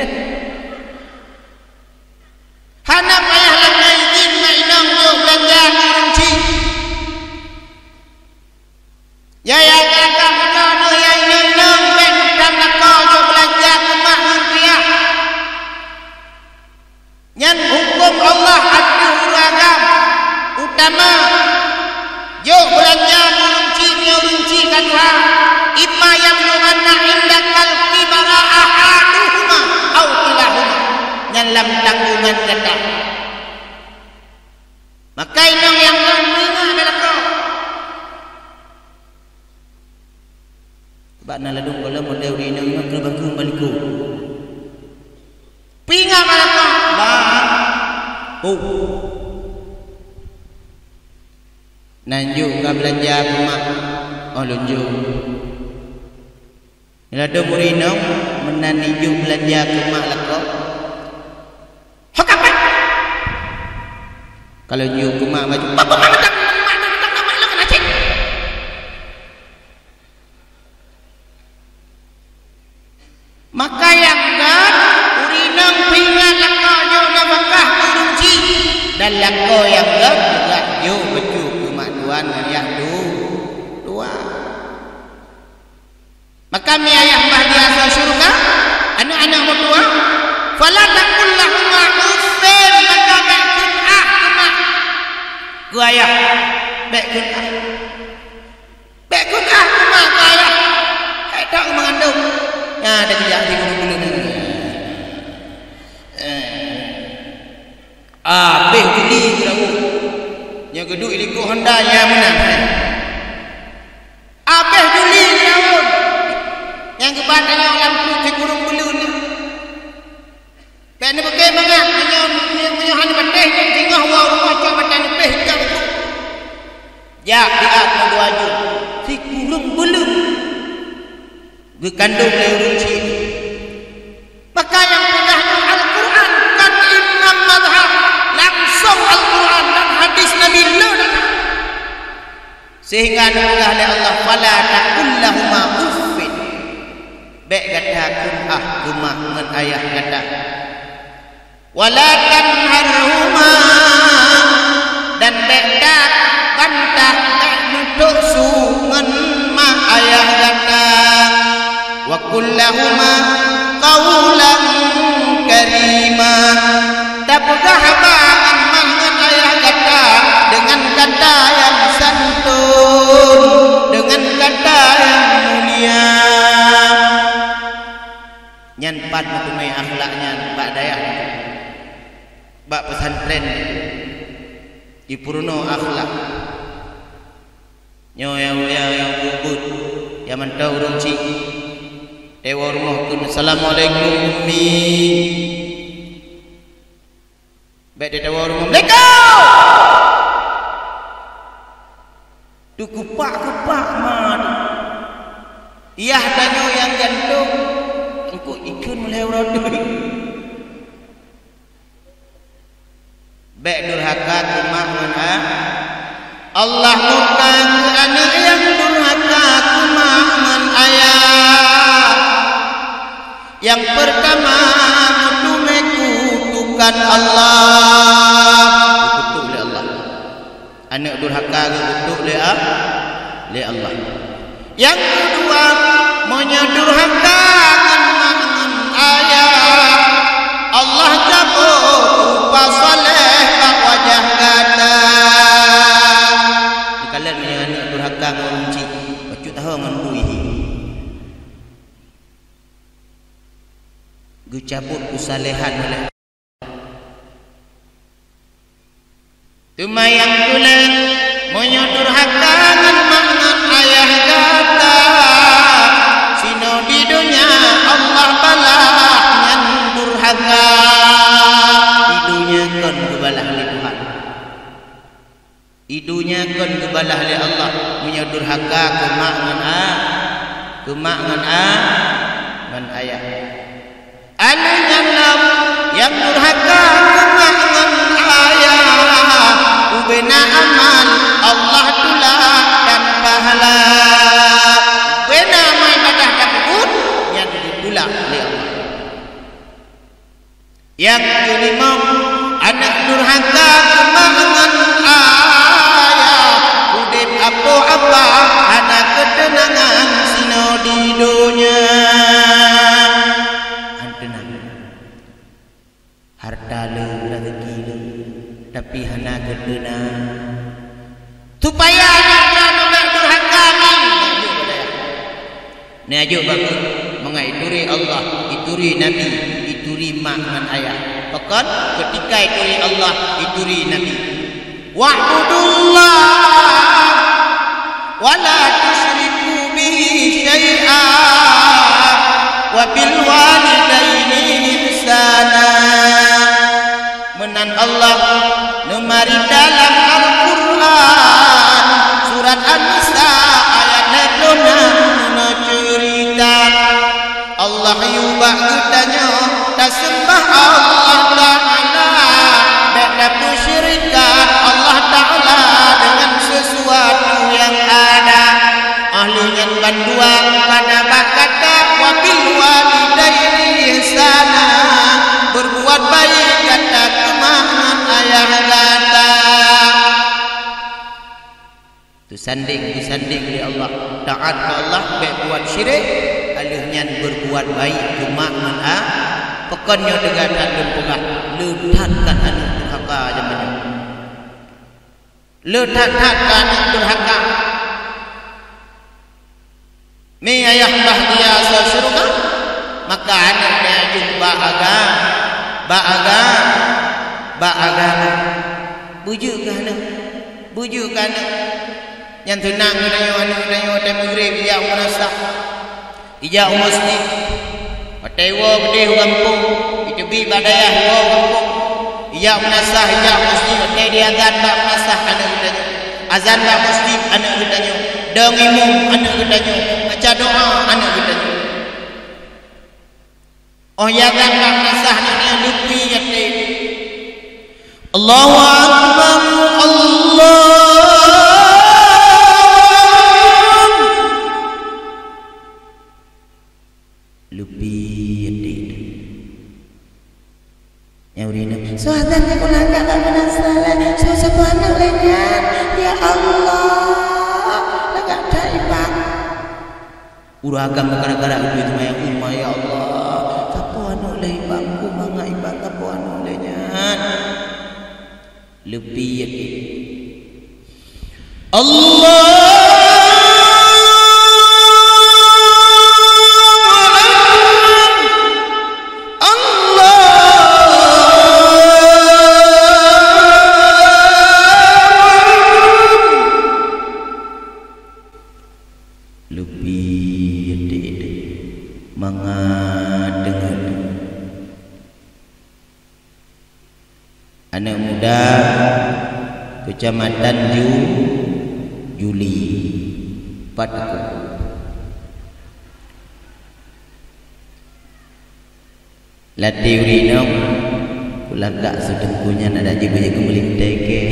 Hana payah lagèe jih mak inong jôk beulanja keu ureueng chik. Ya, ya, ya, ya, ya, ya, inong-inong, bèk meutam lakoe jôk beulanja keu mak ngon keu yah. Nyan hukôm Allah ateueh ureueng agam, utama jôk beulanja keu ureueng chik ngon ureueng chik ka tuha, imma yablughanna indakal kibara ahaduhuma au kilahuma, nyan lam tanggongan gata. Maka inong nyang ngon teungoh bèk lakoe. Bak na ladôm gohlom model ureueng inong nyoe keu bangku balikô. Pingat bak lakoe. Bang. Oh. Nan jôk ka beulanja keu mak. Oh, lôn jôk. Ladôm ureueng inong meunan jijôk beulanja keu mak lakoe. Ho ka pat! Ka lôn jôk keu mak baju, "Peue mak mantong, mak mantong, mak mantong, mak lôn keunan cit." Maka nyang göt, ureueng inong peuingat lakoe jôk nafakah keu ureueng chik, dan lakoe nyang göt peugah jôk bacut keu mak tuan ngon yah tu-, tuan. Maka mi ayah bahagia asai syeuruga, aneuk-aneuk meutuah, "Fala taqul lahuma uffin," maka bèk kheun ah keu mak. Keu ayah, bèk kheun ah. Bèk kheun ah keu mak, keu ayah. Hai that meu'andong. Nyan, dah geujak di bulu-bulu ni. Eh. Abéh Juli geurawoe. Nyang geuduek likot honda nyan meunan. Abéh Juli geurawoe. Nyang geuba tanyoe lam pruet sikureueng buleuen nyan. Bèk neupeuke mangat, meunyoe, meunyoe, meunyoe hana patéh nyan singoh woe rumoh cok mata neupéh jak. Jak, jak keu dua jeuem. Sikureueng buleuen. Geukandong lé ureueng chik. Maka nyang peugah nyan Al-Quran, bukan imam mazhab, langsong Al-Quran dan hadis Nabi le datang. Sehingga neupeugah lé Allah, "Fala taqul lahuma uffin." Bèk gata kheun ah keu mak ngon ayah gata. "Wala tanharhuma," dan bèk tabantah, bèk meutrok su ngon mak ayah gata. "Wa qul lahuma qaulan karima," tapeugah haba ngon mak ngon ayah gata deungon kata nyang santôn, deungon kata nyang mulia. Nyan pat meuteumé akhlak nyan bak dayah, bak pesantren, jipeurunoe akhlak. Nyoe nyang, nyang, nyang beuet, nyang mantong ureueng chik, teuwoe rumoh kheun, "Assalamualaikum, Ummi." Bèk teudeungoe rumoh, "Assalamualaikum!" Teukupak-kupak ma teuh. Yah tanyoe nyang gantong, eungkôt jikheun meulhèe uroe teuk. Bèk durhaka keu mak ngon a-, Allah murka keu aneuk nyang durhaka keu mak ngon ayah. Nyang peurtama, meuteumé kutukan Allah. Geukutuk lé Allah. Aneuk durhaka geukutuk lé a-, lé Allah. Nyang keudua, meunyoe durhaka ngon mak ngon ayah, Allah cabot rupa saleh bak wajah gata. Dikalon meunyoe aneuk durhaka ngon ureueng chik, bacut taho ngon bu ihi. Geucabot keusalehan oleh Teuma nyang tuléh, meunyoe durhaka ngon mak ngon ayah gata, sinoe di donya Allah balah nyang durhaka. Di donya kon geubalah lé Tuhan. Di donya kon geubalah lé Allah meunyoe durhaka keu mak ngon a-, keu mak ngon a-, ngon ayah. Alèh nyan lom, nyang durhaka keu mak ngon hana geuteuna. Supaya aneuk droeneuh bèk durhaka nyan, neujok bak ayah. Neujok bak ayah. Mangat ituri Allah, ituri Nabi, ituri mak ngon ayah. Pakon? Keutika ituri Allah, ituri Nabi. "Wa'budullah wa la tusyriku bihi syai'a wa bil walidaini ihsana." Meunan Allah neumarita lam Al-Qur'an, surat An-Nisa, ayat lhèe ploh nam, neuceurita, Allah yue bak geutanyoe taseumah Allah Ta'ala, bèk tapeusyirikat Allah Ta'ala deungon sesuatu nyang ada. Ahli nyan bandua kana bak kata, "Wa bil walidaini ihsana," berbuat baik gata keu mak ngon ayah gata. Teusandéng, teusandéng lé Allah. Taát keu Allah, bèk buat syirik, lheueh nyan berbuat baik keu mak ngon a-, pakon nyoe teuga that lôn peugah, le that ka aneuk durhaka jameun nyoe. Le that-that ka aneuk durhaka. Mi ayah bahgia asoe syeuruga, maka aneuk neuajôh bak aga-, bak aga-, bak agama. Beujeuet keu aneuk, beujeuet keu aneuk. Nyan seunang geutanyoe, aneuk geutanyoe watèe meugreb ijak u meunasah, ijak u meuseujid. Watèe iwoe keudeh u gampông, iteubiet bak dayah iwoe u gampông, ijak u meunasah, ijak u meuseujid, watèe jiazan bak meunasah aneuk geutanyoe. Azan bak meuseujid aneuk geutanyoe. Dong imum aneuk geutanyoe. Baca doa aneuk geutanyoe. Óh jiazan bak meunasah aneuk nyan leupie até. Allahu Akbar, Allah. Leupie até. Nyang ureueng inong, "Soe azan nyang ulôn lagak bak meunasah lé? Soe sapeue aneuk lé nyan? Ya Allah, lagak that iban." Ureueng agam gara-gara ubé seumayang, "Uma, ya Allah, sapeue aneuk lé iban? Uma ngon iban, sapeue aneuk lé nyan?" Leupie até. Allahu Akbar. Allahu Akbar. Leupie até mangat deungon. Aneuk muda Keucamatan Ju-, Juli, pat teungku. Latèe ureueng inong, kulagak si teungku nyan adak jibeujeuet keu meulintèe kèe.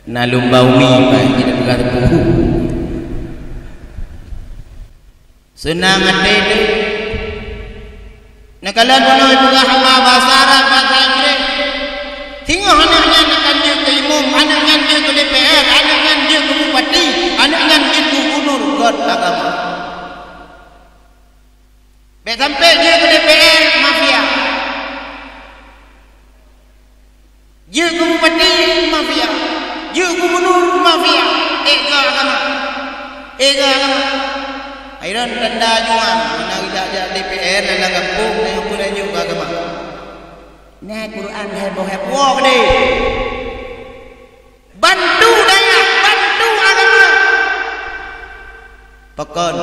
Na lumba umi pai, jeuet peugah teungku. Seunang até teuh. Neukalon bunoe peugah haba basa Arab, basa Inggréh. Singoh aneuk nyan akan jeuet keu imum, aneuk nyan jeuet keu D P R, aneuk nyan jeuet keu bupati, aneuk nyan jeuet keu gubunur, göt agama. Bèk sampai jeuet keu D P R, mafia. Jeuet keu bupati, mafia. Jeuet keu gubunur, mafia. Ék keu agama. Ék keu agama. Iron tanda juang, meunan jak-jak D P R lam gampông, nyan peue laju keu agama. Nyan Quran heboh-heboh keudéh. Bantu dayah, bantu agama. Pakon?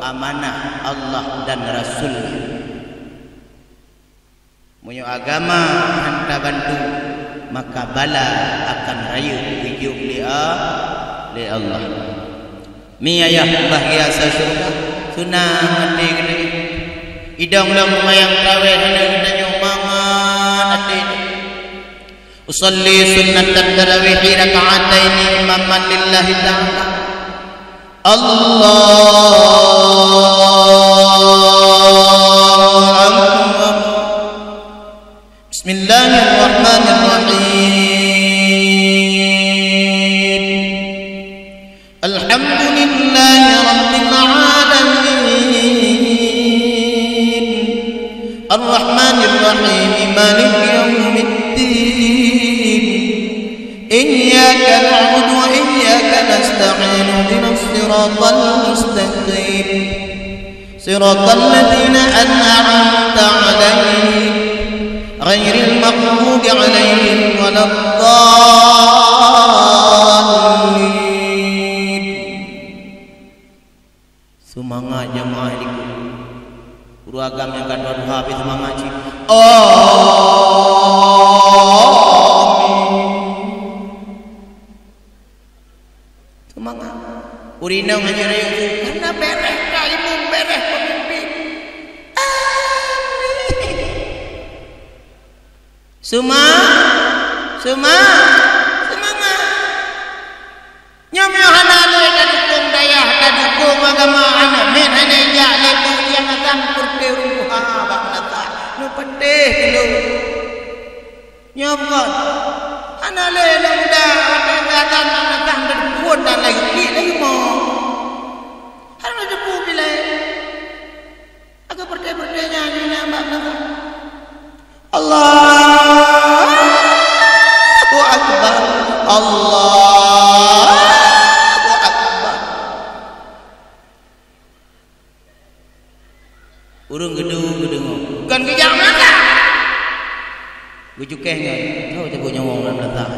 Amanah Allah dan Rasul. Meunyoe agama han tabantu, maka bala akan rayeuk geujok lé A-, lé Allah. Mi ayah bahgia sa syeuruga, sunat até geutanyoe. Idong lom seumayang tarawèh aneuk geutanyoe, mangat até. Usalli sunnatat tarawih rak'ataini imaman lillahi ta'ala. Allahu Akbar. Bismillahirrahmanirrahim. Alhamdulillahi rabbil alamin. Arrahmanirrahim. Maliki yaumiddin. إياك نعبد وإياك نستعين. اهدنا الصراط المستقيم. صراط الذين أنعمت عليهم غير المغضوب عليهم ولا الضالين. Seumangat jamaah likot. Guru agam nyang ka duha-duha pih seumangat cit. Amin. Seumangat. Ureueng inong hana rayeuk su, karena bereh ka imum, bereh pemimpin. Amin. Seuma-, seuma-, seumangat. Nyoe meunyoe hana lé tadukong dayah, tadukong agama, aneuk miet hana ijak lé peue nyang akan peureute ruha bak meunasah. Nyoe peudeh keu lôn. Nyoe bukon. Hana lé aneuk muda watèe geuazan bak meunasah, teudeungoe dan lagèe klik lagèe mo. Hana teupeue bilai. Agak peureute-peureute nyan, nyan bak meunasah. Allahu Akbar. Allahu Akbar. Ureueng geudu geudeungoe. Kon geujak meunasah. Geucukéh ngon, "Ho, cabut nyawöng lam meunasah."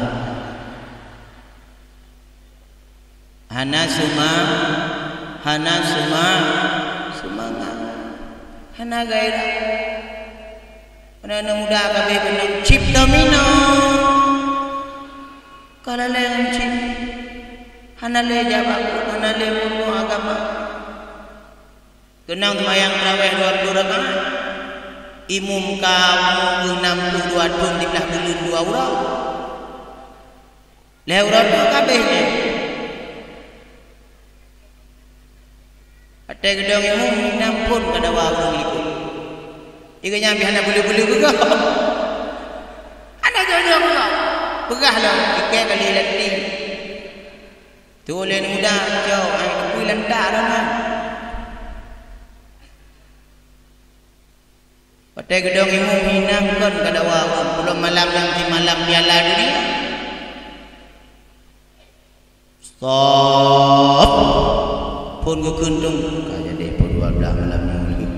Hana seuma-, hana seuma-, seumangat. Hana gairah. Aneuk muda ka abéh keunong chip domino. Ka lalée ngon chip. Hana lé jabat, hana lé bunoe agama. Keunong seumayang tarawih dua ploh rakaat. Imum ka umu geuh nam ploh dua thon, siblah buleuen dua uroe. Lhée uroe teuk ka abéh nyan. Watée geudong imum, inong phon keu dawa ureuëng likot. Ié nyan pih hana buleue-buleue beugah. Hana jok-jok beugah. Peugah lom, ikée kali lam tieng. Tuléh muda, cok, ai, teupeue lantak lom nyan. Watée geudong imum, inong kon ka dawa ureuëng, peulom malam nyan simalam Piala Dunia. Stop. Phon geukheun dong, ka jadi pukul dua belas malam nyoe lagée.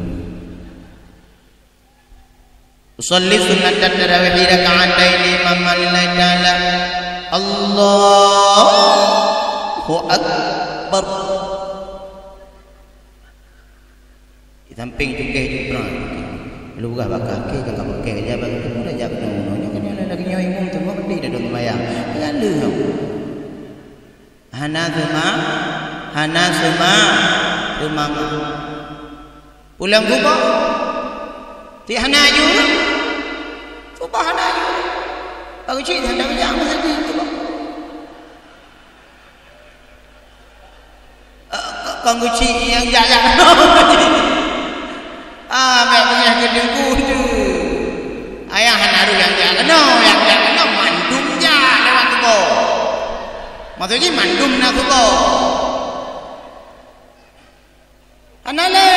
Usalli sunnatan tarawih raka'ataini imaman lillahi ta'ala. Allahu Akbar. Di sampéng cukéh jumprang. Lalu peugah bak kaki, ka ka pakai, jak bak teumpat, jak keunoe-keunoe. Nyoe keunoe lagée nyoe imum teuma, peuti dadong seumayang. Lalu nyoe. Hana seuma-, hana seuma-, seumangat. Pulang suboh. Ti hana aju. Suboh hana aju. Baru cit hana aju, hana aju suboh. Eh, kon geuchik nyang jak-jak keunoe. Ah, bèk peugah keu teungku tu. Ayah hana rôh nyang jak keunoe, nyang jak keunoe mandum jak lewat tuboh. Maksud jih mandum na tuboh. Hana lé.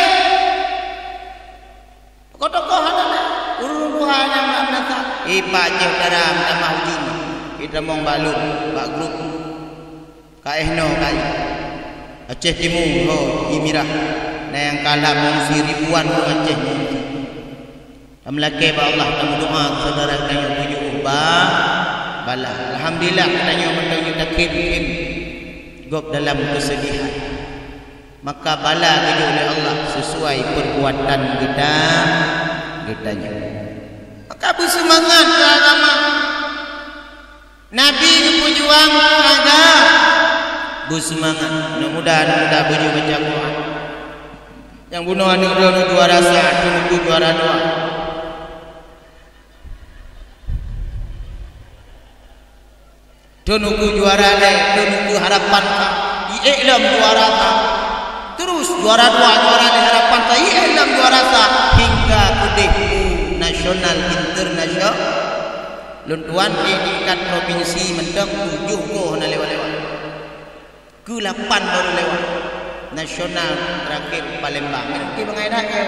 Tokoh-tokoh hana na. Ureuëng tuha nyang bak meunasah. Ié pak jih dara meutamah ujong. Ié tamong bak lôn, bak grup. Ka éh noe ka ié. Aceh Timu ho, ié mirah. Na nyang ka lam mengungsi ribuan ureuëng Aceh mengungsi. Tameulakée bak Allah, tameudoá keu syedara geutanyoe beujeuet ba-, bala. Alhamdulillah, geutanyoe mantong jeuet takheun-kheun gob dalam keusedihan. Maka bala geujok lé Allah sesuai perbuatan geuta-, geutanyoe. Maka beuseumangat keu agama. Nabi geupeujuang keu agama. Beuseumangat. Aneuk muda, aneuk muda beujeuet baca Quran. Nyang bunoe aneuk droeneuh juara sa, Teungku juara dua. Teungku juara lhée, Teungku harapan sa, ié lom juara sa. Terus juara dua, juara lhée harapan sa, ié lom juara sa. Hingga keudeh nasional, internasional. Lôn tuan di tingkat provinsi mantong tujoh goe hana lewat-lewat. Keulapan baru lewat. Nasional terakhir Palembang. Ngerti bangai dak ya?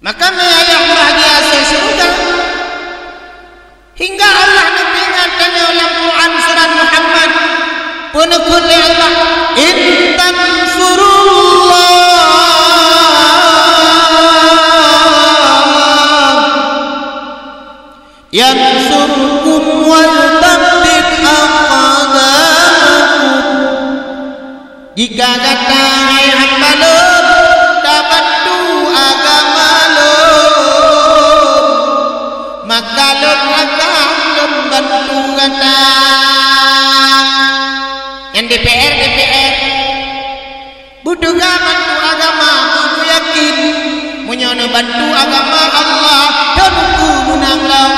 Maka meuayah bahagia syurga. Yansurkum wa yuthabbit aqdamakum. Jika gata, hai hamba lôn, tabantu agama lôn, maka lôn akan lôn bantu gata. Nyang D P R, D P R. Beuteuga bantu agama, beuyakén, meunyoe neubantu agama Allah, teungku meunang lom.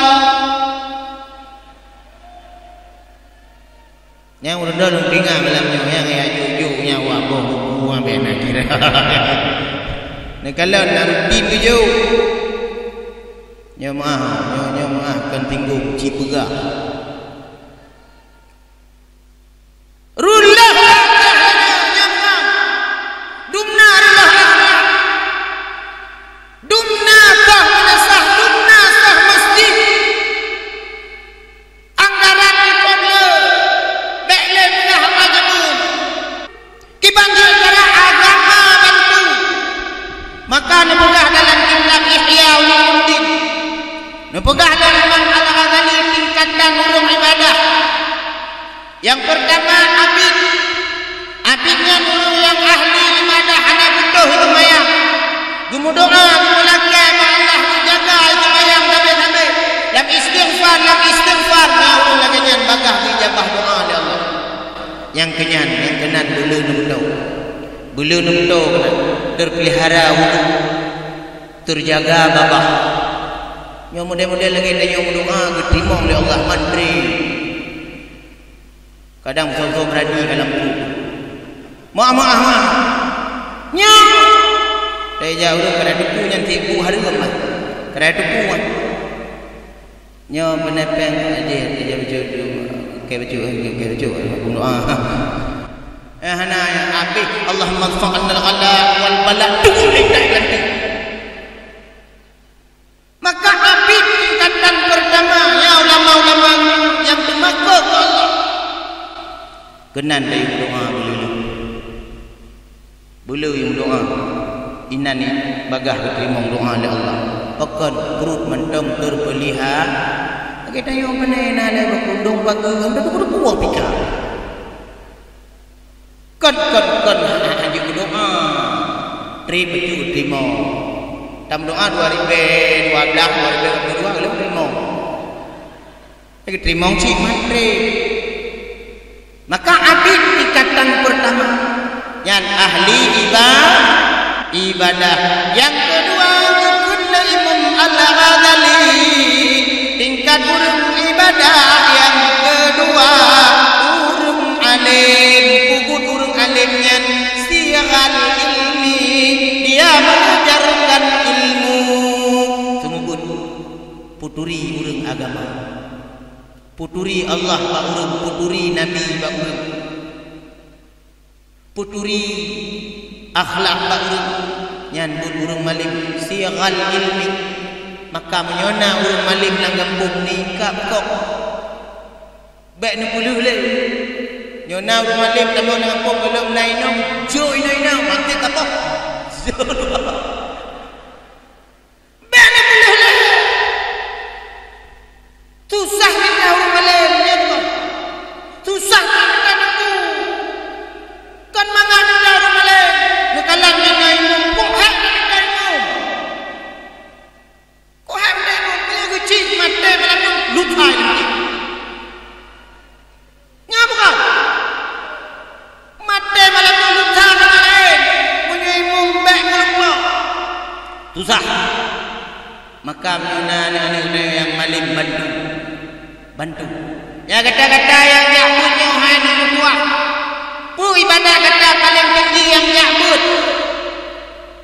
Nyang ureueng droeneuh deungoe malam nyoe, nyang ya jok-jok nyan wak boh buku, abéh na kira. Neukalon na rutin geujok. Nyoe meuah, nyoe, nyoe meuah kon tinggong, ci peugah. Reuloh langkah nyoe, nyoe meuah. Dumna reuloh langkah. Dumna soh meunasah, dumna soh masjid. Anggaran dikon le, bék lé peugah haba jameun. Kiban jeuet cara agama bantu. Maka neupeugah dalam kitab Ihya Ulumuddin, neupeugah lé Imam Al-Ghazali tingkatan ureueng ibadah. Nyang peurtama, abid. Abid nyan ureueng nyang ahli ibadah, hana butoh seumayang. Geumeudoa, geumeulakée bak Allah, geujaga seumayang sabe-sabe. Lam istighfar, lam istighfar, na ureueng lagée nyan bagaih geuijabah doa lé Allah. Nyang keunyan, nyang keunan beuleu neumeutoe. Beuleu neumeutoe keunan, teupeulihara wudu, teujaga babah. Nyoe model-model lagée tanyoe meudoa geuteurimong lé Allah mandri. Kadang soe-soe beurani ka lam buku. Maah, maah, maah. Nyoe. Teuka ureueng kadang teupeu nyan tiep bu hareuem mah. Kadang teupeu mah. Nyoe beunepeng aja, aja bacut, oke bacut, oke bacut, aku doa. Eh, hana, ya, habis. Allahumma dfa' 'annal ghala wal bala. Tuh, eh, tak ganti. Maka habis tingkatan pertama, ya, ulama-ulama nyang teumakot keu Allah. Keunan tayue doa beuleu. Beuleu nyang doa, inan ni bagah geuteurimong doa lé Allah. Pakon pruet mantong teupeulihara. Lagée tanyoe keunoe na lé bakudong pageue, hana teupeue-teupeue pika. Kon, kon, kon, hana, hana jeuet meudoa. Treb bacut teurimong. Tameudoa dua ribée dua blaih, dua ribée dua puluh dua, lheueh teurimong. Lagi teurimong cit mantri. Maka abid tingkatan pertama, nyan ahli iba-, ibadah. Nyang keudua, geukheun lé Imam Al-Ghazali, tingkat ureueng ibadah nyang keudua, ureueng além. Peubuet ureueng além nyan, sighatul ilmi, dia mengajarkan ilmu. Seumeubeuet. Peuturi ureueng agama. Peuturi Allah bak ureueng, peuturi Nabi bak ureueng. Peuturi akhlak bak ureueng, nyan buet ureueng malém, sighatul ilmi. Maka meunyoe na ureueng malém lam gampông ni, ka bukon. Bék neupeuleueh lé. Nyoe na ureueng malém lam gampông, gohlom na inong, jok inong-inong, maté ka poh. Bék neupeuleueh lé. Susah gata ureueng malém, nyan kon. Susah gata neupeu. Kon mangat gata ureueng malém, neukalon gata imeum, kok hék gata imeum. Kok hék gata imeum, meunyoe geucit maté malam nyoe, lutai lagée. Nyan bukan. Maté malam nyoe lusa nyang laén, meunyoe imeum bék meulumpok. Susah. Maka meunyoe na aneuk-aneuk nyang malém bantu. Bantu. Ya gata-gata nyang jak beuet nyoe hai aneuk meutuah. Peue ibadah gata paleng tinggi nyang jak beuet?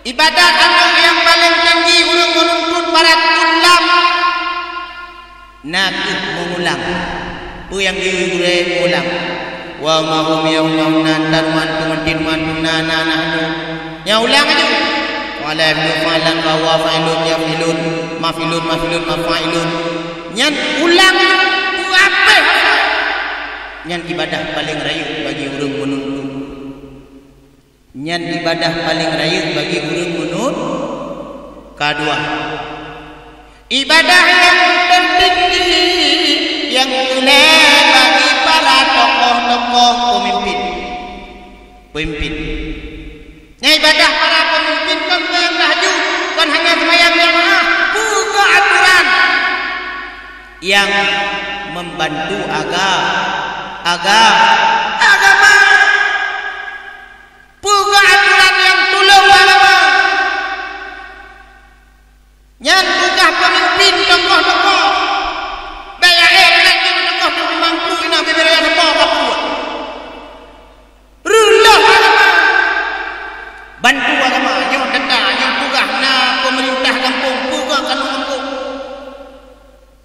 Ibadah aneuk nyang paleng tinggi ureueng meununtot parat tullam. Na kheueh meungulang. Peue nyang geuyue gurée meungulang. Wa ma hum yaumahuna tarwan tumatin matuna na nahnu. Nyang ulang aju. Wa la yaf'alu fa'lan fa huwa fa'ilun yaf'ilun maf'ilun maf'ilun maf'ilun. Nyan ulang aju. Peue apeh hafai. Nyan ibadah paleng rayeuk bagi ureueng meununtot. Nyan ibadah paleng rayeuk bagi ureueng meunun-. Kadua, ibadah nyang teutinggi Lé bagi para tokoh-tokoh peumimpin. Peumimpin. Nyang ibadah para peumimpin kon nyang tahajud, kon hana seumayang jamaah, peugah aturan nyang membantu aga-, aga-, agama. Peugah aturan nyang tulông agama. Nyan tugaih peumimpin tokoh-tokoh. Bèk ék lagèe tokoh tu mampu ina bibir nyang teupo ka peubuet. Reuloh agama. Bantu agama, nyoe teuka, nyoe tugaih na peumeurintah gampông, peugah keuneuk gampông.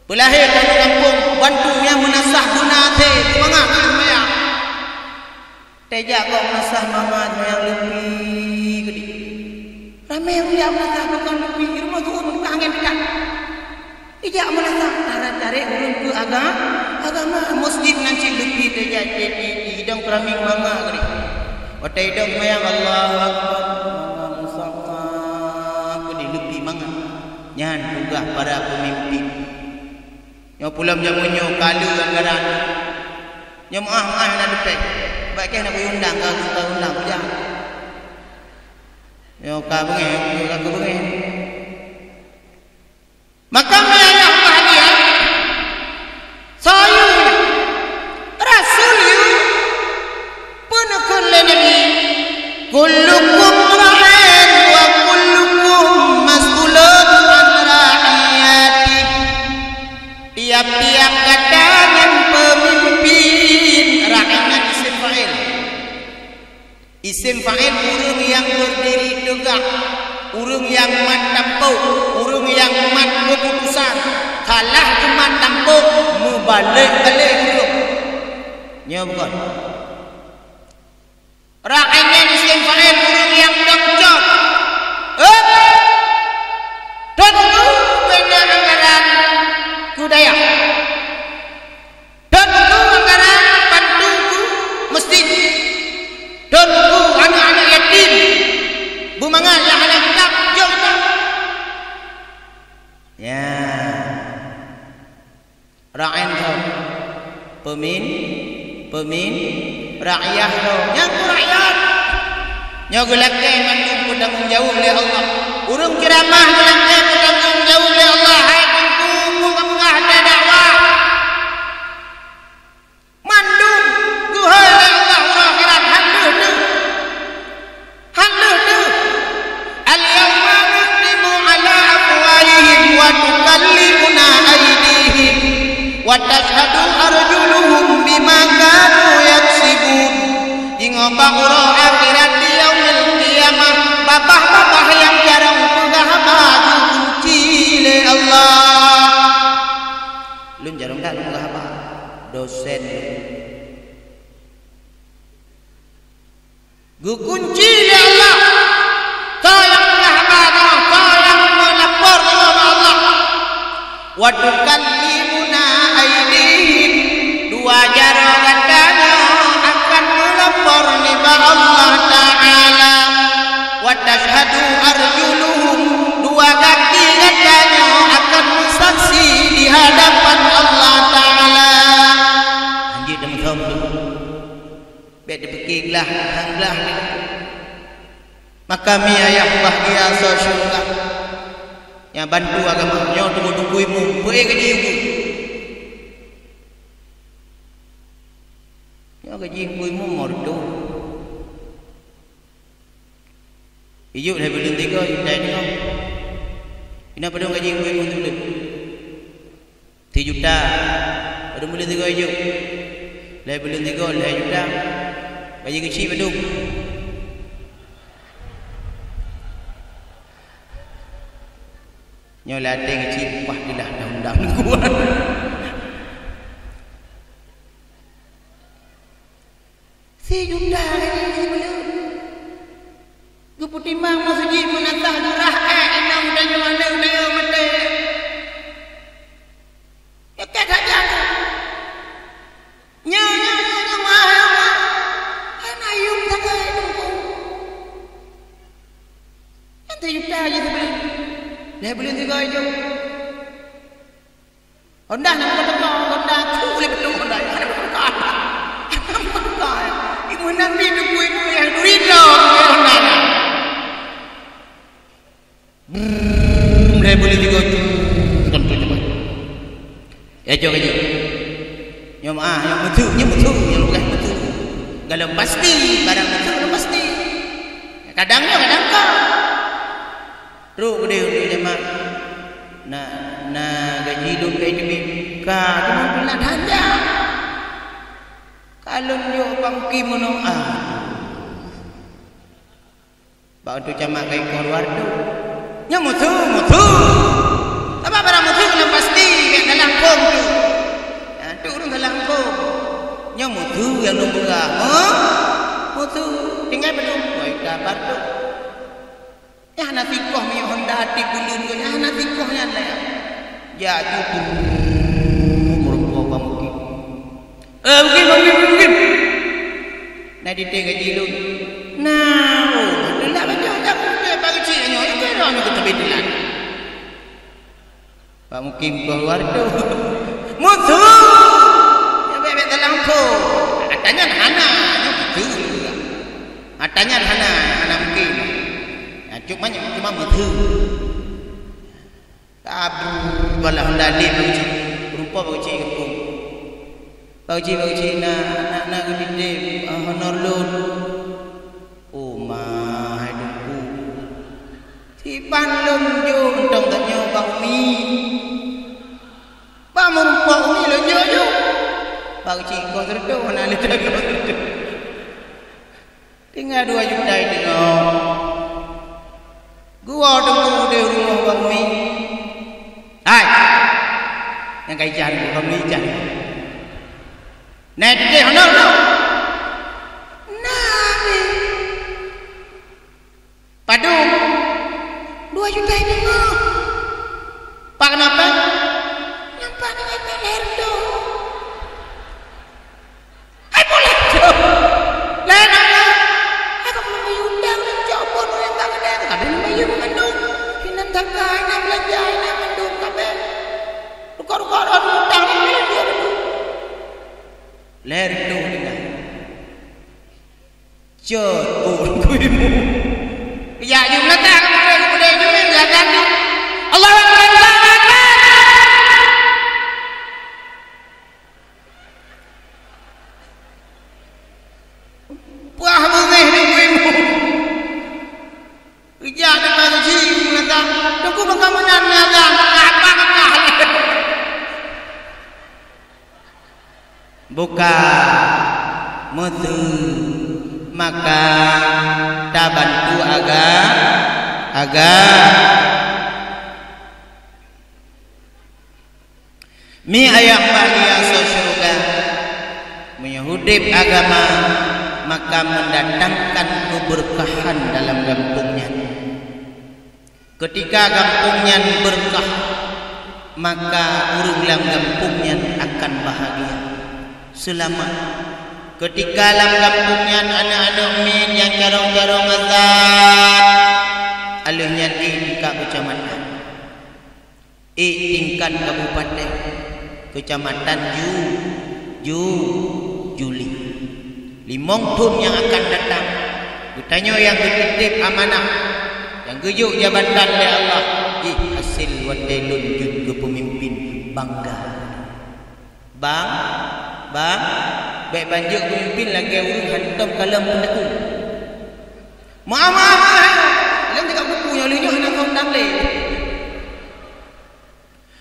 Peulahé keuneuk gampông, bantu nyang meunasah guna até, seumangat keu seumayang. Teuka gob meunasah mangat nyang leupie keudéh. Ramé ureueng jak meunasah tukang leupie, rumoh tu'uh meunasah angén teuka. Ijak meunasah cara cari ureueng keu aga-, agama. Musjid nan cit leupie teuka, idong keramik mangat keudéh. Watèe idong seumayang, Allahu Akbar, mangat meusangap keudéh, leupie mangat. Nyan tugaih para peumimpin. Nyoe pulom jameun nyoe ka le anggaran. Nyoe meu'ah-meu'ah na leupeh. Bak kèe na kuundang, ka, ka undang kujak. Nyoe ka beungéh, nyoe ka keubeungéh. Maka meunyoe bahagia, soe yue, rasul yue, peue neukheun lé Nabi, "Kullukum ra'in wa kullukum mas'ulun an ra'iyatih." Tiap-tiap gata nyan peumimpin, ra'in nyan isim fa'il. Isim fa'il ureueng nyang beurdiri teugak, ureueng nyang mat tampôk, ureueng nyang mat keuputusan. Salah teumat tampôk, mubalek-balek ureueng. Nyoe bukon. Ra'in nyan isim fa'il ureueng nyang dong cok. Heup! Teuntèe beu na anggaran keu dayah. Teuntèe anggaran bantu keu masjid. Teuntèe aneuk-aneuk yatim. Beumangat nyang hana kitab, jok kitab. Ya. Ra'in tho. Peumin-, peumin-, ra'iyah tho. Nyang keu rakyat. Nyoe geulakèe mandum peutanggong jaweueb lé Allah. Ureueng ceuramah geulakèe peutanggong jaweueb lé Allah. Hai teungku, peugah-peugah dakwah. Mandum geuhôi lé Allah uroe akhirat, han lheueh deuh. Han lheueh deuh. "Al-yauma nakhtimu 'ala afwahihim wa tukallimuna aidihim wa tashhadu arjuluhum bima kanu yaksibun." Ingat bak uroe akhirat di yaumil qiyamah, babah-babah nyang carông peugah haba geukunci lé Allah. Lôn carông that lôn peugah haba. Dosen. Geukunci lé Allah. Soe nyang peugah haba nyoe, soe nyang meulapor nyoe bak Allah. "Wa tukallimuna aidihim." Dua jaroe gata nyoe akan meulapor nibak Allah Ta'ala. "Wa tashhadu arjuluhum." Dua gaki gata nyoe akan meusaksi di hadapan Allah Ta'ala. Lanjut teumeusom tu. Bèk teupike glah, han glah lé. Maka mi ayah bahgia soe syeuruga nyang bantu agama nyoe teungoh teungku imum, peuék gaji teungku. Nyoe gaji teungku imum meureutôh. Ijok lhèe buleuen tiga juta deungoe. Inoe padum gaji teungku imum sibuleuen? Sijuta. Padum buleuen tiga ijok? Lhèe buleuen tiga, lhèe juta. Gaji keuchik padum? Nyoe latèe keuchik upah dilah daun-daun kuat. Sijuta lagèe nyan sibuleuen. Geupeutimang meuseujid meunasah geurah ék inong tanyoe aneuk tanyoe maté. Nyoe ka that jak. Nyoe, nyoe, nyoe, nyoe, ma, nyoe, ma. Hana yum sagai teungku. Nyan sijuta jih sibuleuen. Lhèe buleuen sigoe jok. Honda nyang ka teuka, Honda tu Boleh betul Honda. Ada bukan? Ada bukan? Ibu nanti tu kui pun yang duit lah. Honda. Brrrr, mulai boleh tiga tu. Tentu cepat. Ya, jom aja. Nyoe mah, nyang mutu, nyang mutu, nyang bukan mutu. Kalau pasti barang mutu, kalau pasti. Kadang ya, kadang ka. Trok geude untuk jamak. Na, na gaji lôn ka teubiet. Ka, cuma peulat hanja. Ka lôn jok bangki meunoe. Bak untuk jamak ka ikor luar tu. Nyoe musu, musu. Apa barang musu yang pasti, yang dalam hukum tu. Ha, tu ureueng dalam hukum. Nyoe musu yang lôn peugah. Ha? Musu. Tinggai belum? Wah, ika batuk. Nyang hana sikoh minyeuk Honda até buleuen nyoe, nyang hana sikoh nyan lah. Jak ju meureumpok bak mukim. Eh, mukim, mukim, mukim. Na ditée gaji lôn. Na, oh, teulat bacut jak mukim bak keuchik nyoe, nyoe kira nyoe keuteubit teulat. Pak Mukim keluar tu. Mutu! Nyoe bèk-bèk dalam tu. Ata nyan hana, nyoe mutu. Ata nyan hana, hana mungkin. Ya, cuma, cuma mutu. Abu, balah Honda lé Pak Uci. Rupa Pak Uci gampông. Pak Uci, Pak Uci, na, na, na geutitip, ah, honor lôn. Oh, ma, hai Teungku. Siban lôn jok mantong tanyoe bak umi. Bak meurumpok umi lôn jok ju. Bak cik kong seureutôh, hana lé tanyoe seureutôh. Tinggai dua juta iteungoh. Geuwoe Teungku udeh rumoh bak umi. Hai! Nyang ka ijak nyoe, bak umi ijak. Nai titeh honor tu. Nah, umi. Padub? Dua juta iteungoh. Pak keunapa? Nampak nyan leher tu. Hai, boleh tu. Leher apa? Hai, kok belum bayar utang, nak cok pun orang tak kena. Tapi belum bayar mandum. Hinan zakat, hinan belanja, hinan mandum, tapi. Rukok-rukok, rukok utang, hinan belanja mandum. Leher tu, hinan. Cot, oh, kuimu. Ya, jumlah tak, kemudian, kemudian, kemudian, ya, kan? Allahu Akbar, Allahu Akbar. Puah beungéh di kuimu. Rijak deungon jih, meuazan. Teungku, meuka meunan meuazan, meuka apa meuka? Buka, meusu, maka, tabantu aga-, aga. Mi ayah bahagia sou syeuruga, meunyoe udeb agama, maka meudatangkan keubeurkahan dalam gampông nyan. Keutika gampông nyan beurkah, maka ureuëng lam gampông nyan akan bahagia, seulamat. Keutika lam gampông nyan aneuëk-aneuëk miet nyang carông-carông azan, aleuh nyan ék tingkat keucamatan. Ék tingkat kabupaten, keucamatan ju, ju, juli. Limong thon nyang akan datang, geutanyoe nyang geutiteb amanah, nyang geujok jabatan lé Allah, jih hasé watée lôn jeuet keu peumimpin, bangga. Bang, bang, bék ban jeuet peumimpin lagée ureuëng hantom kalon peundaku. Maaf, maaf, maaf. Lôn teuka buku nyang leunyuh hana kau tang lé.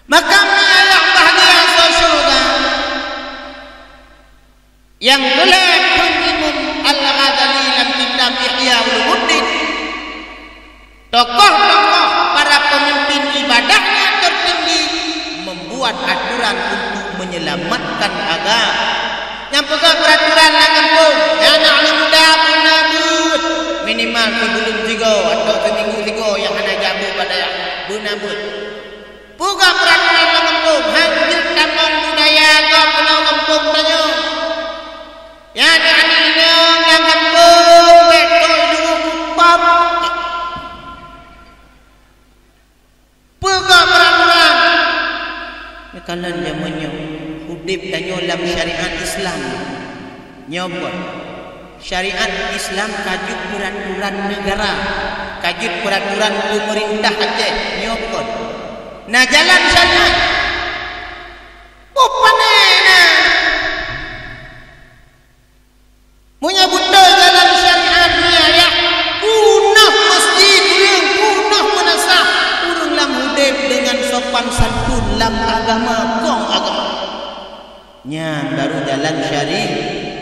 Maka mi ayah bahagia sou syeuruga. Nyang tuléh Imam Al-Ghazali lam kitab Ihya Ulumuddin. Tokoh-tokoh para pemimpin ibadah nyang tertinggi membuat aturan untuk menyelamatkan agama. Nyang peugah peraturan lam gampông, ya anak muda beuna beuet. Minimal sibuleuen sigoe atau siminggu sigoe nyang hana jak beuet bak dayah, beuna beuet. Peugah peraturan lam gampông, han jeuet tamong budaya gob keunoe gampông tanyoe. Ya, aneuk-aneuk inong lam gampông, bék trok jurông pap. Peugah peraturan. Meukalon jameun nyoe, Udeb tanyoe lam syariat Islam. Nyoe buet. Syariat Islam ka jeuet peuraturan negara, ka jeuet peuraturan pemerintah Aceh. Nyoe buet. Na jalan syariat. Bupanai na. Meunyoe beutôi jalan syariat, nyoe ya, peunoh masjid ureuëng, peunoh meunasah ureuëng lam udeb deungon sopan santun lam agama, kong agama. Nyan baru jalan syari-,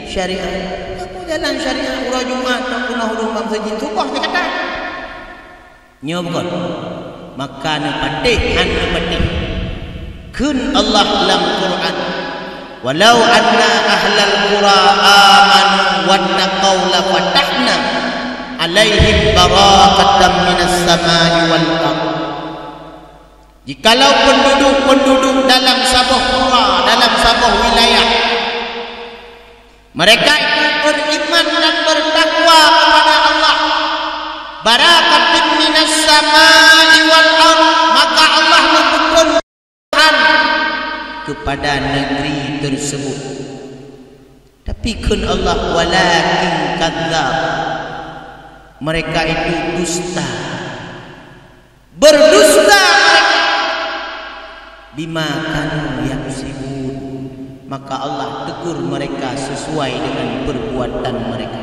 syariat. Apa jalan syariat? Uroe Jumat, tak peunoh ureuëng bangsa jin suboh dikata. Nyoe bukan. Maka neupatéh han neupatéh. Kheun Allah lam Quran, "Walau anna ahlal qura amanu wattaqau lafatahna alaihim barakatan minas samai wal ard." Jikalau penduduk-penduduk dalam saboh qura, dalam saboh wilayah, mereka itu beriman dan bertakwa kepada Allah, barakatun minas samai wal ard, maka Allah meubukon Tuhan kepada negeri tersebut. Tapi kheun Allah, walakin kadzab, mereka itu dusta. Berdusta mereka. Bima kanu yaksibun. Maka Allah tegur mereka sesuai dengan perbuatan mereka.